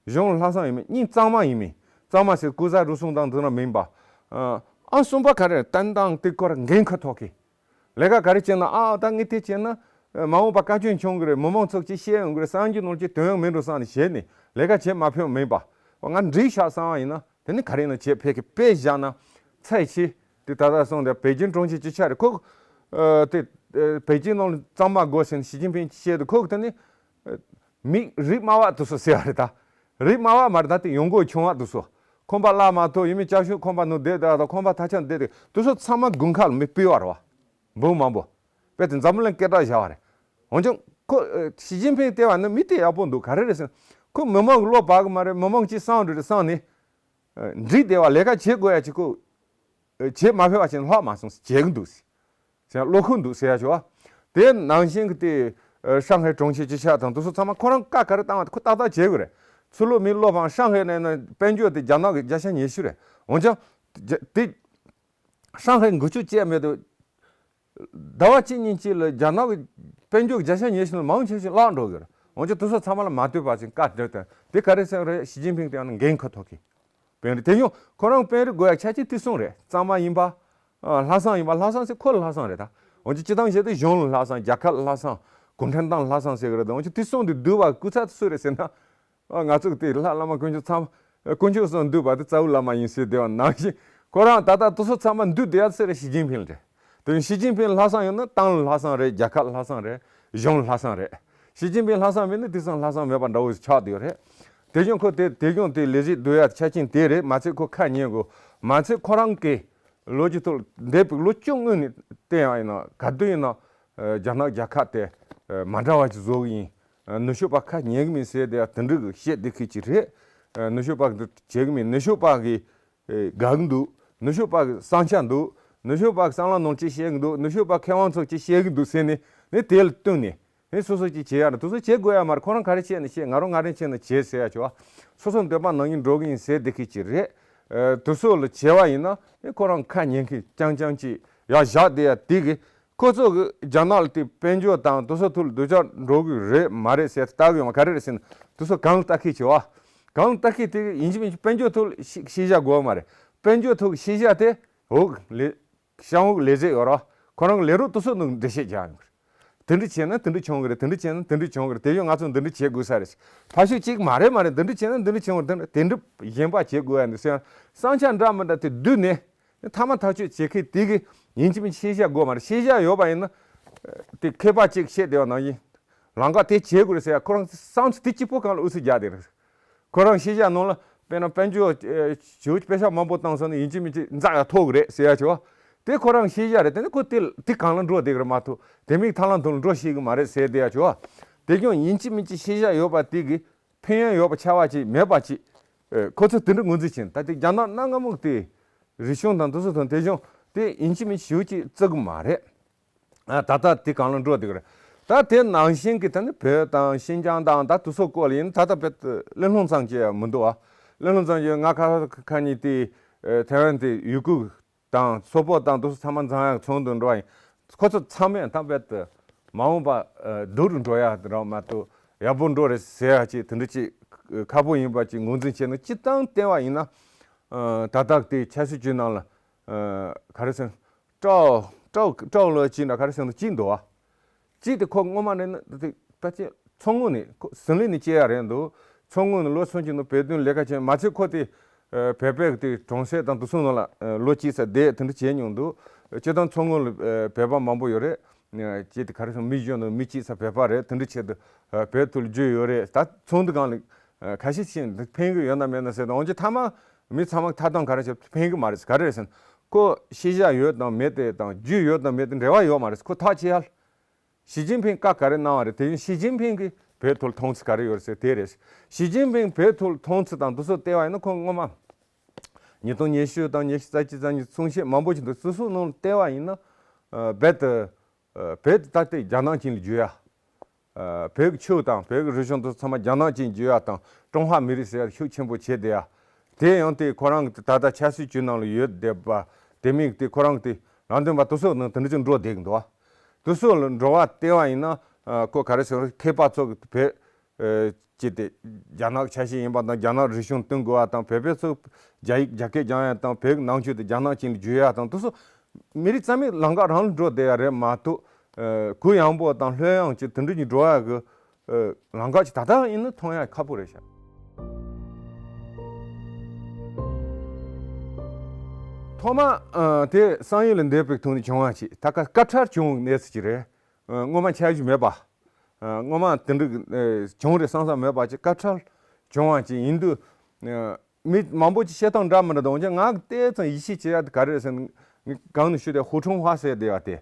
གཞུང་ལ་ལྷག་བསམ་ཡིན་མིན། གཉིས་གཙང་མ་ཡིན་མིན། གཙང་མ་ཟེར་ལྐོག་ཟ་རུལ་སུངས་དང་འདི་འདྲ་མིན་པ། ཨ་གསུམ་པ་ག་རེ་རེད། བསྟན་དང་དེ་སྐོར་འགན་ཁུར་ཐོག་གི། ལས་ཀ་ག་རེ་བྱས་ན། ཨ་ད་ངས་དེ་བྱས་ན་མ་འོངས་པ་བཀའ་བཀྱོན་བྱུང་གི་རེད། མི་མང་ཚོ་ཅིག་བཤད་ཡོང་གི་རེད། གསར་འགྱུར་ནང་ཅིག་དོན་ཡོང་མེད་འགྲོ་བསམ་ནས་བྱས་ནས་ལས་ཀ་བྱེད་མ་ཕོད་མིན་པ། ང་འགྲིག་ཤག་བསམ་པ་ཡིན་ན། དེ་ནི་ག་རེ་ཡིན་ན་བྱེད་ཕེབས་ཀྱི་དཔེ་བཞག་ན། ཚའེ་ཆི་དེ་ད་ལྟ་སོང་དེ་པེ་ཅིན་དྲུང་ཆེ་སྤྱི་ཁྱབ་རེད། ཁོ་དེ་པེ་ཅིན་ནང་གཙང་མ་དགོས་ཟེར་ནས་ཞི་ཅིན་ཕིང་བཤད་དུས། ཁོ་དེ་ནི་མིག་རིག་དམའ་བ་དེ་ཚོ་ཟེར་བ་རེད་ད། རིག་དམའ་བ་མ་རེད་ད། དེ་ཡོང་སྒོ་ཆུང་བ་དེ་ཚོ། ཁང་པ་གླ་མ་ཐོབ། ཡུལ་མི་སྐྱབས་བཅོལ་ཁང་པ་ནང་བསྡད་དེ་དང་། ཁང་པ་ཐ་ཆད་བསྡད་དེ་དེ་ཚོ་ཚང་མ་དགུན་ཁ་ལ་མི་སྤོས་པ་རེད་བ། འབུམ་མང་པོ། དཔེ་དེ་འཛམ་བུ་གླིང་སྐད་གྲགས་བཞག་པ་རེད། འོན་ཀྱང་ཁོ་ཞི་ཅིན་ཕིང་བལྟས་པ་ནི་མི་དེ་ཡག་པོ་འདུག། ག་རེ་རེད་ཟེར་ན། ཁོ་མི་མང་གི་བློ་བབ་གི་མ་རེད། མི་མང་གིས་གསང་འགྲོ་རེད་བསམ་ནས། འགྲིག་བསྡད་པ། ལས་ཀ་བྱེད་དགོས་ཡ་ཅིག་ཁོ་བྱེད་མ་ཕོད་པ་བྱས་ནས་ལྷག་མ་སོང་ཟེར། བྱེད་ཀྱི་འདུག་ཟེར། བློ་ཁུག་འདུག་ཟེར་ཡ་ཅིག་བ། དེ་ནང་བཞིན་གྱི་དེ་ཧྲང་ཧའེ་དྲུང་ཆེ་སྤྱི་ཁྱབ་དང་དེ་ཚོ་ཚང་མ་ཁོ་རང་བཀའ་ག་རེ་བཏང་བ་དེ་ཁོ་ཏག་ཏག་བྱེད་དགོས་རེད། ཚུར་ལོག་མི་བློ་ཕམ། ཧྲང་ཧའེ་ནས་ན་དཔལ་འབྱོར་དེ་རྒྱ་ནག་གི་བརྒྱ་ཆ་ཉི་ཤུ་རེད། འོན་ཀྱང་དེ་ཧྲང་ཧའེ་འགུལ་སྐྱོད་བྱས་མེད་དུས། ཟླ་བ་གཅིག་གཉིས་གཅིག་ལ་རྒྱ་ནག་གི་དཔལ་འབྱོར་བརྒྱ་ཆ་ཉི་ཤུ་ནང་མང་ཆེ་ཤོས་བརླག་འགྲོ་གི་རེད། འོན་ཀྱང་དེ་ཚོ་ཚང་མ་ལ་མ་ལྟོས་པ་ཅིག་བཀའ་བསྒྲགས་དང་། དེ་ག་རེ་ཟེར་རེད། ཞི་ཅིན་ཕིང་དེ་ཡང་འགན་ཁུར་ཐུབ་མཁན་དཔོན་རིགས་དེ་ཡང་ཁོ་རང་དཔོན་རིགས་དགོས་ཡ་ཆ་རྐྱེན་དེ་གསུམ་རེད། གཙང་མ་ཡིན་པ། ཨ། ལྷག་བསམ་ཡིན་པ། ལྷག་བསམ་ཟེར་ཁོ་ལ་ལྷག་བསམ་རེད་ད། འོན་ཀྱང་སྤྱིར་བཏང་བཤད་དུས་གཞུང་ལ་ལྷག་བསམ། རྒྱལ་ཁབ་ལ་ལྷག་བསམ། གུང་ཁྲན་ཏང་ལ་ལྷག་བསམ་ཟེར་གི་རེད་ད། འོན་ཀྱང་དེ་གསུམ་དེ་འདུས་པ་སྐུ་ཚབ་དེ་སུ་རེད་ཟེར་ན། ཨ། ང་ཚོ་གི་དེ་ལྷ་བླ་མ་དཀོན་མཆོག་ཚང་མ། དཀོན་མཆོག་གསུམ་འདུས་པ་དེ་རྩ་བའི་བླ་མ་ཡིན་ཟེར་བསྡད་པ་ནང་བཞིན། ཁོ་རང་ད་ལྟ་དེ་ཚོ་ཚང་མ་འདུས་བསྡད་ཡ་ཟེར་རེད། ཞི་ཅིན་ཕིང་རེད། དེ་ཞི་ཅིན་ཕིང་ལྷག་བསམ་ཡོད་ན་ཏང་ལ་ལྷག་བསམ་རེད། རྒྱལ་ཁབ་ལ་ལྷག་བསམ་རེད། གཞུང་ལ་ལྷག་བསམ་རེད། ཞི་ཅིན་ཕིང་ལྷག་བསམ་མེད་ན་དེང་སང་ལྷག་བསམ་མེད་པ་འདྲ་བོ་ཆགས་བསྡད་ཡོད་རེད། དེ་བཞིན་ཁོ་དེ་དེ་བཞིན་དེ་ལས་གཞི་སྡོད་ཡ་ཆ་རྐྱེན་དེ་རེད། མ་ཚད་ཁོ་ཁ་ཉན་དགོས། མ་ཚད་ཁོ་རང་གི་ལོ་རྒྱུས་ཐོག་འདས་པའི་ལོ་བཅུ་སྔོན་ནས་བལྟས་ཡ་ཡིན་ན། ག་དུས་ཡིན་ན་རྒྱ་ནག་རྒྱལ་ཁབ་དེ་མ་འདྲ་བ་ཞིག་བཟོ་གི་ཡིན། ནུབ་ཕྱོགས་པ་ཁ་ཉན་གི་མིན་ཟེར་དེ་དེ་འདྲ་གི་བཤད་བསྡད་མཁན་ཅིག་རེད། ནུབ་ཕྱོགས་པ་གི་བྱེད་གི་མིན། ནུབ་ཕྱོགས་པ་གི་དགའ་གི་འདུག། ནུབ་ཕྱོགས་པ་གི་བསམ་འཆར་འདུག། ནུབ་ཕྱོགས་པ་གི་བསམ་བློ་ནང་ཅིག་བཤད་གི་འདུག། ནུབ་ཕྱོགས་པ་མཁས་དབང་ཚོ་ཅིག་བཤད་གི་འདུག་ཟེར་ནས། ནི་དེ་ལ་བསྟུན་ནས། ནི་སོ་སོ་ཅིག་བྱེད་ཡ་རེད། དེ་ཚོ་བྱེད་དགོས་ཡ་མ་རེད། ཁོ་རང་ག་རེ་བྱས་ན་བྱེད། ང་རང་ང་རང་བྱས་ན་བྱེད་ཟེར་ཡ་ཅིག་བ། སོ་སོ་འདོད་པ་ནང་བཞིན་འགྲོ་གི་ཡིན་ཟེར་བསྡད་མཁན་ཅིག་རེད། དེ་ཚོ་ལ་བྱས་པ་ཡིན་ན་ནི་ཁོ་རང་ཁ་ཉན་མཁན་རྐྱང་རྐྱང་ཅིག་ཡར་བཞག་བསྡད་ཡ་དེ་གི། ཁོ་ཚོ་གི་རྒྱ་ནག་ལ་དེ་དཔལ་འབྱོར་དང་དེ་ཚོ་ཐོག་ལ་སྡུག་ཅག་འགྲོ་གི་རེད་མ་རེད་ཟེར་ལྟ་གི་ཡོད་མ། ག་རེ་རེད་ཟེར་ན་དེ་ཚོ་གང་ལ་ལྟ་མཁན་ཅིག་བ། གང་ལ་ལྟ་མཁན་དེ་གི་ཡིན་གཅིག་མིན་གཅིག་དཔལ་འབྱོར་ཐོག་ལ་ཤེས་ཤེས་བྱ་དགོས་མ་རེད། དཔལ་འབྱོར་ཐོག་གི་ཤེས་བྱ་དེ་འོག་ལས་ཤང་འོག་ལས་བྱེད་ཡོད་ར། ཁོ་རང་ལས་རོགས་དེ་ཚོ་ནང་འགྲེལ་བཤད་རྒྱག་ཡོང་གི་རེད། དེ་འདྲ་བྱས་ན་དེ་འདྲ་བྱུང་གི་རེད། དེ་འདྲ་བྱས་ན་དེ་འདྲ་བྱུང་གི་རེད། དེ་བཞིན་ང་ཚོ་འདི་འདྲ་བྱེད་དགོས་ས་རེད། ཕར་ཕྱོགས་གཅིག་མ་རེད་མ་རེད། འདི་འདྲ་བྱས་ན་འདི་འདྲ་བྱུང་གི་རེད། དེ་འདྲ་དེ་འདྲ་གཞན་པ་བྱེད་དགོས་ཡ་འདུག་ཟེར། བསམ་འཆར་འདྲ་མི་འདྲ་དེ་བསྡུས་ནས་ཐ་མ་ཐག་གཅོད་བྱེད་མཁན་དེ་གི་ཡིན་གཅིག་མིན་གཅིག་ཤེས་བྱ་དགོས་མ་རེད། ཤེས་བྱ་ཡོད་པ་ཡིན་ན། དེ་མཁས་པ་གཅིག་བཤད་བསྡད་པ་ནང་བཞིན། ལམ་ཁ་དེ་བྱེད་དགོས་རེད་ཟེར་ཡ་ཁོ་རང་བསམ་ཚུལ་དེ་གཅིག་པོ་སྒང་ལ་ཨུ་ཚུགས་རྒྱག་བསྡད་རེད། ཁོ་རང་ཤེས་བྱ་ནང་ལ་དཔེར་ན་དཔལ་འབྱོར་ཞེ་པོ་ཅིག་པེ་ཤག་མང་པོ་བཏང་སོང་ན་ཡིན་གཅིག་མིན་གཅིག་འཛག་ཡ་ཐུབ་གི་རེད་ཟེར་ཡ་ཅིག་བ། དེ་ཁོ་རང་ཤེས་བྱ་རེད། དེ་ནི་ཁོ་དེ་དེ་སྒང་ལ་འགྲོ་བསྡད་གི་རེད་མ་གཏོགས་དེ་མིན་ཐབས་ལམ་དུ་འགྲོ་ཤེས་གི་མ་རེད་ཟེར་བསྡད་ཡ་ཅིག་བ། དེ་ཀྱང་ཡིན་གཅིག་མིན་གཅིག་ཤེས་བྱ་ཡོད་པ་དེ་གི་ཕན་ཡོན་ཡོད་པ་ཆ་བ་ཅིག་མེད་པ་ཅིག་ཁོ་ཚོས་དེ་འདྲ་ངོས་འཛིན་བྱས་ནས། ད་དེ་རྒྱ་ནག་གནའ་སྔ་མོ་གི་དེ་རིག་གཞུང་དང་དེ་ཚོ་དང་དེ་གཞུང་དེ་ཡིན་གཅིག་མིན་གཅིག་ཞེ་པོ་ཅིག་བརྩི་གི་མ་རེད། ཨ། ད་ལྟ་དེ་སྒང་ལ་འགྲོ་བསྡད་ཀྱི་རེད། ད་དེ་ནང་བཞིན་གྱི་ད་ནི་བོད་དང་ཤིན་ཅང་དང་ད་དེ་ཚོ་སྐོར་ལ་ཡིན་ན་ད་ལྟ་བོད་དུ་གླེང་སློང་ཙམ་བྱས་ཡ་མི་འདུག་ཨ། གླེང་སློང་ཙམ་བྱས། ང་ཁ་ཁ་ཉིན་དེ་ཨ་ཐའེ་ཝན་དེ་ཡུ་གུར་དང་སོག་པོ་དང་དེ་ཚོ་ཚང་མ་འཛོམས་ཡ་ཚོགས་འདུ་འགྲོ་བ་ཡིན། ཁོ་ཚོ་ཚང་མས་ད་བོད་དུ་མ་འོངས་པ་ཨ་སྡུག་རུ་འགྲོ་ཡ་རང་མ་གཏོགས་ཡག་པོ་འགྲོ་རེད་ཟེར་ཡ་ཅིག་དེ་འདྲ་ཅིག་ཁག་པོ་ཡིན་པ་ཅིག་ངོས་འཛིན་བྱས་ན། སྤྱིར་བཏང་བལྟས་པ་ཡིན་ན་ཨ་ད་ལྟ་དེ་ཆབ་སྲིད་ཅུས་ནང་ལ་ཨ་ག་རེ་ཟེར། ཀྲའོ་ཀྲའོ་ཀྲའོ་ལོ་ཅིག་འདྲ་ག་རེ་ཟེར་འདུག་ཅིག་འདུག་བ། ཅིག་དེ་ཁོ་སྔོན་མ་ནས་ནི་དེ་ཕལ་ཆེར་མཚོ་སྔོན་ནས། ཁོ་ཟི་ལིང་ནས་སྐྱེས་ཡ་རེད་འདུག། མཚོ་སྔོན་ནས་ལོ་སུམ་ཅུ་ནང་བོད་དོན་ལས་ཀ་བྱས། མ་ཚད་ཁོ་དེ་ཨ་བོད་པའི་དེ་གྲོང་གསེབ་དང་དེ་ཚོ་ནང་ལ་ཨ་ལོ་གཅིག་ཙམ་བསྡད། དེ་འདྲ་བྱས་མྱོང་འདུག། སྤྱིར་བཏང་མཚོ་སྔོན་ལ་ཨ་བོད་པ་མང་པོ་ཡོད་རེད། ཨ་ཅིག་དེ་ག་རེ་ཟེར། མི་གཞོན་ནུ་མི་གཅིག་ཙམ་བོད་པ་རེད། དེ་འདྲ་བྱས་དུས་ཨ་བོད་དུ་ལ་རྒྱུས་ཡོད་རེད། ད་ཚོགས་འདུ་སྒང་ལ་ཨ་ཁ་ཤས་ཤིག་འདི་ཕན་གི་ཡོད་ན་མེད་ན་ཟེར་དང་། འོན་ཀྱང་ཐ་མ་མི་ཚང་མ་ཐ་དང་ག་རེ་བྱས་ཕན་གི་མ་རེད། ག་རེ་རེད་ཟེར་ན། ཁོ་ཤེས་བྱ་ཡོད་དང་མེད་དེ་དང་རྒྱུས་ཡོད་དང་མེད་དེ་འབྲེལ་བ་ཡོད་མ་རེད། ཁོ་ཐག་ཆད་ཡ། ཞི་ཅིན་ཕིང་བཀའ་ག་རེ་གནང་བ་རེད། དེ་བཞིན་ཞི་ཅིན་ཕིང་གིས་བོད་ཐོག་མཐོང་ཚུལ་ག་རེ་ཡོད་ཟེར་དེ་རེད། ཞི་ཅིན་ཕིང་བོད་ཐོག་མཐོང་ཚུལ་དང་དེ་ཚོ་བལྟས་པ་ཡིན་ན། ཁོང་སྔོན་མ་ཉིས་སྟོང་ཉི་ཤུ་དང་ཉི་ཤུ་རྩ་གཅིག་རྩ་གཉིས་གསུང་བཤད་མང་པོ་ཞིག་འདུག། དེ་ཚོ་ནང་བལྟས་པ་ཡིན་ན་ཨ་རྦད་དེ་ཨ་བོད་དེ་ད་ལྟའི་རྒྱ་ནག་ཅན་ལ་བསྒྱུར་ཡ། ཨ་བོད་ཀྱི་ཆོས་དང་བོད་ཀྱི་རིག་གཞུང་དེ་ཚོ་ཚང་མ་རྒྱ་ནག་ཅན་བསྒྱུར་ཡ་དང་ཀྲུང་ཧྭ་མི་རིགས་ཟེར་ཡ་ཤུགས་ཆེན་པོ་བྱས་བསྡད་ཡ། དེ་ཡང་དེ་ཁོ་རང་གི་ད་ལྟ་ཆབ་སྲིད་ཅུས་ནང་ལ་ཡོད་བསྡད་པ། དེ་མིན་དེ་ཁོ་རང་གི་དེ་ནང་དོན་པ་དེ་ཚོ་ནང་དེ་འདྲ་ཅིག་འགྲོ་བསྡད་ཀྱི་འདུག་བ། དེ་ཚོ་ལ་འགྲོ་བ་བལྟས་པ་ཡིན་ན་ཨ་ཁོ་ག་རེ་ཟེར། མཁས་པ་ཚོ་གི་བོད་ཨ་ཅིག་དེ་རྒྱ་ནག་ཆ་ཤས་ཡིན་པ་དང་། རྒྱ་ནག་རིག་གཞུང་སྟོན་དགོས་པ་དང་། བོད་པའི་ཚོ་རྒྱ་ཡིག་རྒྱ་སྐད་སྦྱང་ཡ་དང་། བོད་ཀྱི་ནང་ཆོས་དེ་རྒྱ་ནག་ཅན་ལ་བསྒྱུར་ཡ་དང་། དེ་ཚོ་ མི་རིགས་རྩ་མེད་ལམ་ཁ་རང་ལ་འགྲོ་བསྡད་ཡ་རེད་མ་གཏོགས། ཨ། གུ་ཡངས་པོ་དང་ལྷོད་ཡངས་ཀྱི་དེ་འདྲ་གི་འགྲོ་ཡ་གི། ཨ། ལམ་ཁ་ཅིག་ད་ལྟ་ཡིན་ན་མཐོང་ཡ་ཁག་པོ་རེད་ཤག་ཐོག་མ། ཨ། དེ་བསམ་ཡུལ་ལ་འདས་པའི་དུས་ནས་བྱུང་བ་ཅིག་ད་ཀ་དཀའ་ཁྲལ་བྱུང་གནས་ཚུལ་ཅིག་རེད། ཨ། སྔོན་མ་འཆར་གཞི་མེད་པ། ཨ། སྔོན་མ་དེ་འདྲ་གི། ཨ། བྱུང་རེད་བསམ་བསམ་མེད་པ་ཅིག་དཀའ་ཁྲལ་བྱུང་བ་ཅིག་ཡིན་དུས། ཨ། མི་མང་པོ་ཅིག་བཤད་སྟངས་འདྲ་མི་འདྲ་འདུག་འོན་ཀྱང་ང་ཏོག་ཙམ་ཡིད་ཆེས་བྱེད་ཡ་དེ་ག་རེ་རེད་ཟེར་ན། ངས་གོང་ནས་ཞུས་ཏེ་ཧུའུ་ཁྲུང་ཧྭ་ཟེར་བསྡད་ཡ་དེ།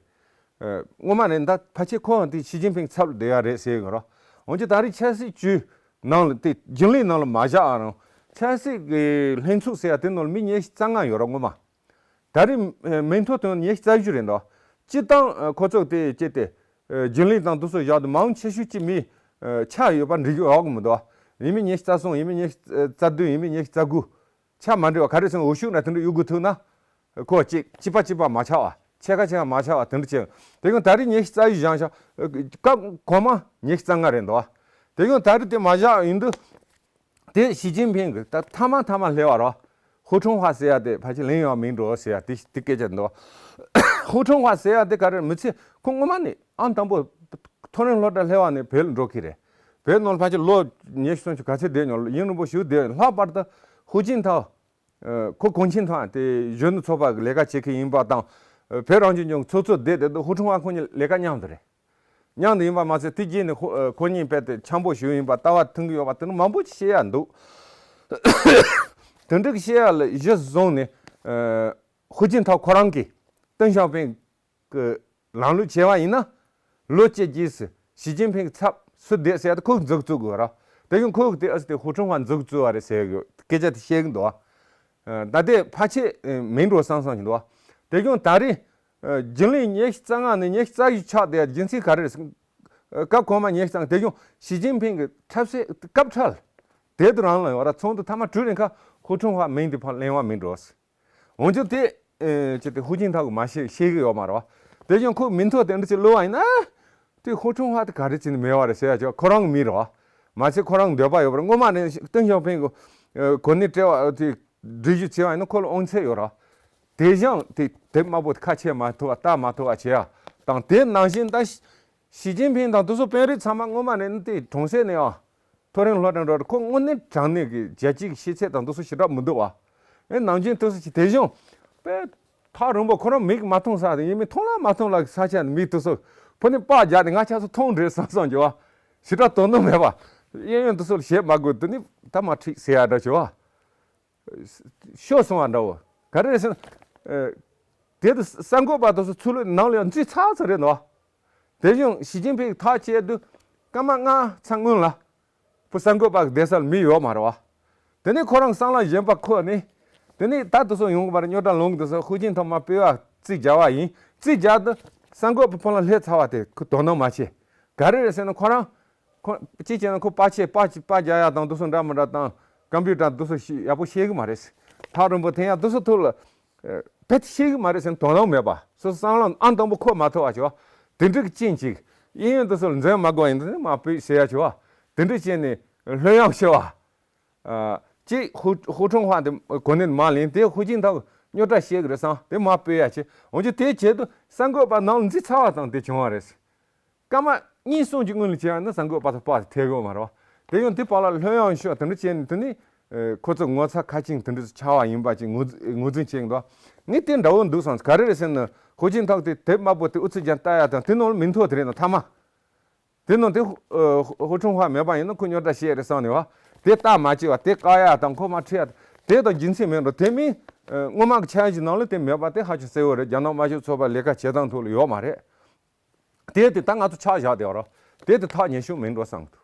ཨ། སྔོན་མ་ནས་ད་ཕལ་ཆེར་ཁོ་ཡང་དེ་ཞི་ཅིན་ཕིང་ཚབ་ལ་བསྡད་ཡ་རེད་ཟེར་གི་རེད། འོན་ཀྱང་ད་རེས་ཆབ་སྲིད་ཅུས་ནང་ལ་དེ་རྒྱུན་ལས་ནང་ལ་མ་བཞག་ཨ་རང་ཆབ་སྲིད་ཀྱི་ལྷན་ཚོགས་ཟེར་ཡ་དེ་ནང་ལ་མི་ཉི་ཤུ་རྩ་ལྔ་ཡོད་རེད་སྔོན་མ། ད་རེས་མིང་ཐོ་དོན་ཉི་ཤུ་རྩ་བཞི་རེད་འདུག་སྤྱི་བཏང་ཁོ་ཚོ་དེ་སྤྱི་དེ་རྒྱུན་ལས་དང་དེ་ཚོ་བཞག་དུས་མང་ཆེ་ཤོས་ཀྱི་མི་ཆ་ཡོད་པ་འགྲིག་ཡོད་གི་མི་འདུག་ཡིན་མིན་ཉི་ཤུ་རྩ་གསུམ་ཡིན་མིན་ཉི་ཤུ་རྩ་བདུན་ཡིན་མིན་ཉི་ཤུ་རྩ་དགུ་ཆ་མ་འགྲིག་པ་ག་རེ་ཟེར་ན་འོས་ཤོག་ན་དེ་འདྲ་གཡུག་དགོས་ཐུག་ན་ཁོ་གཅིག་གཅིག་པ་གཅིག་པ་མ་ཆགས་པ་ཕྱེད་ཀ་ཕྱེད་ཀ་མ་ཆགས་པ་དེ་འདྲ་བྱས། དེ་ཡང་ད་རེས་ཉི་ཤུ་རྩ་བཞི་བཞག་ཤག་སྐབས་གོང་མ་ཉི་ཤུ་རྩ་ལྔ་རེད་འདུག་དེ་ཡང་ད་རེས་དེ་མ་བཞག་ཡིན་དུས། དེ་ཞི་ཅིན་ཕིང་གི་ད་མཐའ་མ་མཐའ་མ་སླེབས་པ་རེད། ཧུའུ་ཁྲུང་ཧྭ་ཟེར་ཡ་དེ་ཕལ་ཆེར་ལེན་ཡོང་བ་མིན་འགྲོ་ཟེར་ཡ་དེ་དེ་སྐད་ཆ་འདུག་ཧུའུ་ཁྲུང་ཧྭ་ཟེར་ཡ་དེ་ག་རེ་མི་ཚེ་ཁོ་སྔོན་མ་ནས་ཨང་དང་པོ་མཐོ་རིམ་སློབ་གྲྭ་སླེབས་པ་ནས་བོད་ལ་འགྲོ་གི་རེད། བོད་ནང་ལ་ཕལ་ཆེར་ལོ་ཉི་ཤུ་སུམ་ཅུ་ག་ཚོད་བསྡད་མྱོང་། ཡུན་རིང་པོ་ཞིག་བསྡད་ཡོད། ལྷག་པར་དུ་ཧུའུ་ཅིན་ཐའོ། ཨ། ཁོ་གུང་ཁྲན་ཏང་དེ་གཞོན་ནུ་ཚོགས་པ་གི་ལས་ཀ་བྱེད་མཁན་ཡིན་པ་དང་། ཨ། བོད་རང་སྐྱོང་ལྗོངས་ཚོགས་གཙོ་བསྡད་དེ་འདུག་ཧུའུ་ཁྲུང་ཧྭ་ཁོང་གཉིས་ལས་ཀ་མཉམ་དུ་རེད། མཉམ་དུ་ཡིན་པ་མ་ཟད་དེ་རྗེས་ནས་ཁོ་ཨ་ཁོ་གཉིས་དཔེ་དེ་འཆམ་པོ་ཞིག་ཡིན་པ་ལྟ་བ་མཐུན་གྱི་ཡོད་པ་དེ་འདྲ་མང་པོ་ཞིག་བཤད་ཡ་འདུག་དེ་འདྲ་གི་བཤད་ཡ་ལ་གཞི་བཟུང་ནས། ཨ། ཧུའུ་ཅིན་ཐའོ་ཁོ་རང་གིས་ཏེང་ཞའོ་ཕིང་གི་ལམ་ལུགས་བྱས་པ་ཡིན་ན། ལོ་གཅིག་རྗེས་སུ་ཞི་ཅིན་ཕིང་གི་ཚབ་སུ་བསྡད་ཟེར་ཡ་དེ་ཁོས་འཛུགས་བཙུགས་དགོས་ར། དེ་ཡང་ཁོས་དེ་ཨ་ཙི་དེ་ཧུའུ་ཁྲུང་ཧྭ་འཛུགས་བཙུགས་པ་རེད་ཟེར་གི་སྐད་ཆ་དེ་བཤད་གི་འདུག་ཨ། ད་ལྟའི་ཕལ་ཆེར་མིན་འགྲོ་བསམ་བསམ་ཞིག་འདུག་དེ་ཡང་ད་རེས། ཨ། རྒྱུན་ལས་ཉི་ཤུ་རྩ་ལྔ་ནས་ཉི་ཤུ་རྩ་བཞི་ཆགས་བསྡད་རྒྱུ་མཚན་ག་རེ་རེད། ཨ། སྐབས་གོང་མ་ཉི་ཤུ་རྩ་ལྔ་དེ་ཡང་ཞི་ཅིན་ཕིང་གི་འཁྲབ་སའི་སྐབས་འཁྲབ་དེ་དུ་རང་ལ་ཡོད་ར། ཚོགས་འདུ་མཐའ་མ་གྲོལ་རན་ཁ་ཧུའུ་ཁྲུང་ཧྭ་མིང་དེ་ཕར་ལེན་པ་མིན་འགྲོ། འོན་ཀྱང་དེ། ཨ། ཅི་སྟེ་ཧུའུ་ཅིན་ཐའོ་གིས་མ་ཤེས་ཤེས་གི་ཡོད་མ་རེད་བ། དེ་ཡང་ཁོས་མིང་ཐོ་དེ་འདྲ་ཅིག་བླུགས་པ་ཡིན་ན། དེ་ཧུའུ་ཁྲུང་ཧྭ་དེ་ག་རེ་བྱས་ནས་མེད་པ་རེད་ཟེར་ཡ་ཅིག་ཁོ་རང་གི་མིང་རེད་བ། མ་ཚད་ཁོ་རང་གི་འདོད་པ་ཡོད་པ་རེད། སྔོན་མ་ནས་ཏེང་ཞའོ་ཕིང་གི་གོ་གནས་སྤྲད་པ་དེ། འགྲེལ་བརྗོད་བྱས་པ་ཡིན་ན་ཁོ་ལ་དབང་ཚད་ཡོད་ར། དེ་བཞིན་དེ་དེབ་དམར་པོ་དེ་ཁ་ཕྱེ་མ་ཐུབ་པ་ལྟ་མ་ཐུབ་པ་བྱེད་ཡ་དང་། དེ་ནང་བཞིན་ད་ཞི་ཞི་ཅིན་ཕིང་དང་དེ་ཚོ་དཔོན་རིགས་ཚང་མ་སྔོན་མ་ནས་ནི་དེ་གྲོང་གསེབ་ནས་ཨ་མཐོ་རིམ་སློབ་གྲྭ་འགྲོ་ར། ཁོ་དངོས་གནས་དྲང་གནས་ཀྱི་རྒྱལ་སྤྱིའི་ཤེས་ཚད་དང་དེ་ཚོ་ཞེ་དྲག་མི་འདུག་བ། ཨེ་ནམ་རྒྱུན་དེ་ཚོ་ཅིག་དེ་བཞིན་དཔེ་ཐག་རིང་པོ་ཁོ་རང་མིག་མ་མཐོང་ས་དེ་ཡིན་མིན་མཐོང་ལ་མ་མཐོང་ལ་ས་ཆ་ནས་མིག་དེ་ཚོ་ཕུ་ནས་པགས་རྒྱག་ནས་ང་ཆ་ཚོ་མཐོང་རེད་བསམ་བསམ་གྱི་བ། ཞེ་དྲག་དོ་སྣང་མེད་པ། གཡས་གཡོན་དེ་ཚོ་ལ་བྱེད་མ་དགོས། དེ་ནི་ད་མ་འཁྲིད་ཟེར་ཡ་འདྲ་བྱེད་བ། ཤོར་སོང་བ་འདྲ་བོ། ག་རེ་རེད་ཟེར་ན། ཨ། དེ་དུས་གསར་འགོད་པ་དེ་ཚོ་ཚུར་ལོག་ནང་ལ་ཡང་འཛུལ་ཚར་ཚར་རེད་འདུག་དེ་བཞིན་ཞི་ཅིན་ཕིང་ཐག་བཅད་དུས་སྐར་མ་ལྔ་ཙམ་སྔོན་ལ་བུ་གསར་འགོད་པ་གི་བསྡད་ས་ལ་མི་ཡོད་མ་རེད་བ། དེ་ནས་ཁོ་རང་བསམ་བློ་གཞན་པ་འཁོར་ནས། དེ་ནས་ད་དེ་ཚོ་ཡོང་གི་མ་རེད། རྙོག་དྲ་ལངས་གི་འདུག་ཟེར་ཧུའུ་ཅིན་ཐའོ་མར་སྤེལ་བ་རྩིས་རྒྱག་པ་ཡིན། རྩིས་རྒྱག་དུས་གསར་འགོད་པ་ཕོ་ལ་སླེབས་ཚར་བ་དེ་ཁོས་དོ་སྣང་མ་བྱས། ག་རེ་རེད་ཟེར་ན་ཁོ་རང་། ཁོ་གཅིག་བྱས་ན་ཁོ་པར་ཆས་པར་པར་རྒྱག་ཡ་དང་དེ་ཚོ་འདྲ་མི་འདྲ་དང་ཀམ་པུ་ཊར་དེ་ཚོ་ཤེས་ཡག་པོ་ཤེས་གི་མ་རེད། ཐག་རིང་པོ་འཐེན་ཡ་དེ་ཚོ་ཐུག་ལ། ཨ། བེད་ཤེས་གི་མ་རེད་ཟེར་ན་དོ་སྣང་མེད་པ། སོ་སོ་བསམ་བློ་ཨང་དང་པོ་འཁོར་མ་ཐུབ་པ་བྱེད་བ། དེ་འདྲ་གི་རྐྱེན་ཅིག་གཡས་གཡོན་དེ་ཚོ་ལ་འཛེམ་མ་དགོས་པ་ཡིན་དུས་མར་སྤོས་ཟེར་ཡ་བྱེད་བ། དེ་འདྲ་བྱས་ནས་ལྷོད་ཡངས་བྱེད་བ། ཨ། གཅིག་ཧུ་ཧུའུ་ཁྲུང་ཧྭ་དེ་གོ་གནས་མར་ལེན། དེ་ཧུའུ་ཅིན་ཐའོ་རྙོག་དྲ་བཤད་གི་རེད་བསམ་དེ་མར་སྤོས་ཡ་བྱེད། འོན་ཀྱང་དེ་བྱེད་དུས་གསར་འགོད་པ་ནང་ལ་འཛུལ་ཚར་བ་དང་དེ་བྱུང་བ་རེད། སྐར་མ་གཉིས་གསུམ་གྱི་སྔོན་ལ་བྱས་ན་གསར་འགོད་པ་ཚོ་པར་དེ་ཐེབས་ཡོད་མ་རེད་བ། དེ་ཡང་དེ་བར་ལ་ལྷོད་ཡངས་ཤོག་དེ་འདྲ་བྱས་ནས་དེ་ནི། ཨ། ཁོ་ཚོ་ངོ་ཚ་ཁ་ཆེམས་དེ་འདྲ་ཆགས་པ་ཡིན་པ་ཅིག་ངོས་ངོས་འཛིན་བྱེད་ཀྱི་འདུག་ངས་དེ་འདྲ་བོ་འདུག་བསམ། ག་རེ་རེད་ཟེར་ན་ཧུའུ་ཅིན་ཐའོ་དེ་དེབ་དམར་པོ་དེ་ཨུ་ཚུགས་རྒྱག་ལྟ་ཡ་དང་དེ་ནང་ལ་མིང་ཐོ་དེ་རེད་ན་མཐའ་མ། དེ་ནང་དེ་ཧུ་ཨ་ཧུ་ཧུའུ་ཁྲུང་ཧྭ་མེད་པ་ཡིན་ན་ཁོ་རྙོག་དྲ་བཤད་རེད་བསམ་ནས་བ། དེ་ལྟ་མ་བྱེད་པ་དེ་བཀག་ཡ་དང་ཁོ་མ་ཁྲིད་ཡ་དེ་དང་རྒྱུ་མཚན་མེད་འགྲོ། དེ་མིན་ཨ་སྔོན་མ་གི་འཆར་གཞི་ནང་ལ་དེ་མེད་པ་དེ་ཧ་ཅང་གསལ་བོ་རེད། རྒྱ་ནག་དམར་ཤོག་ཚོགས་པ་ལས་ཀ་བྱེད་སྟངས་ཐོག་ལ་ཡོད་མ་རེད། དེ་དེ་ད་ང་ཚོ་ཆ་བཞག་བསྡད་པ་རེད། དེ་དེ་ཐག་ཉེ་ཤོས་མིན་འགྲོ་བསམ་གི་འདུག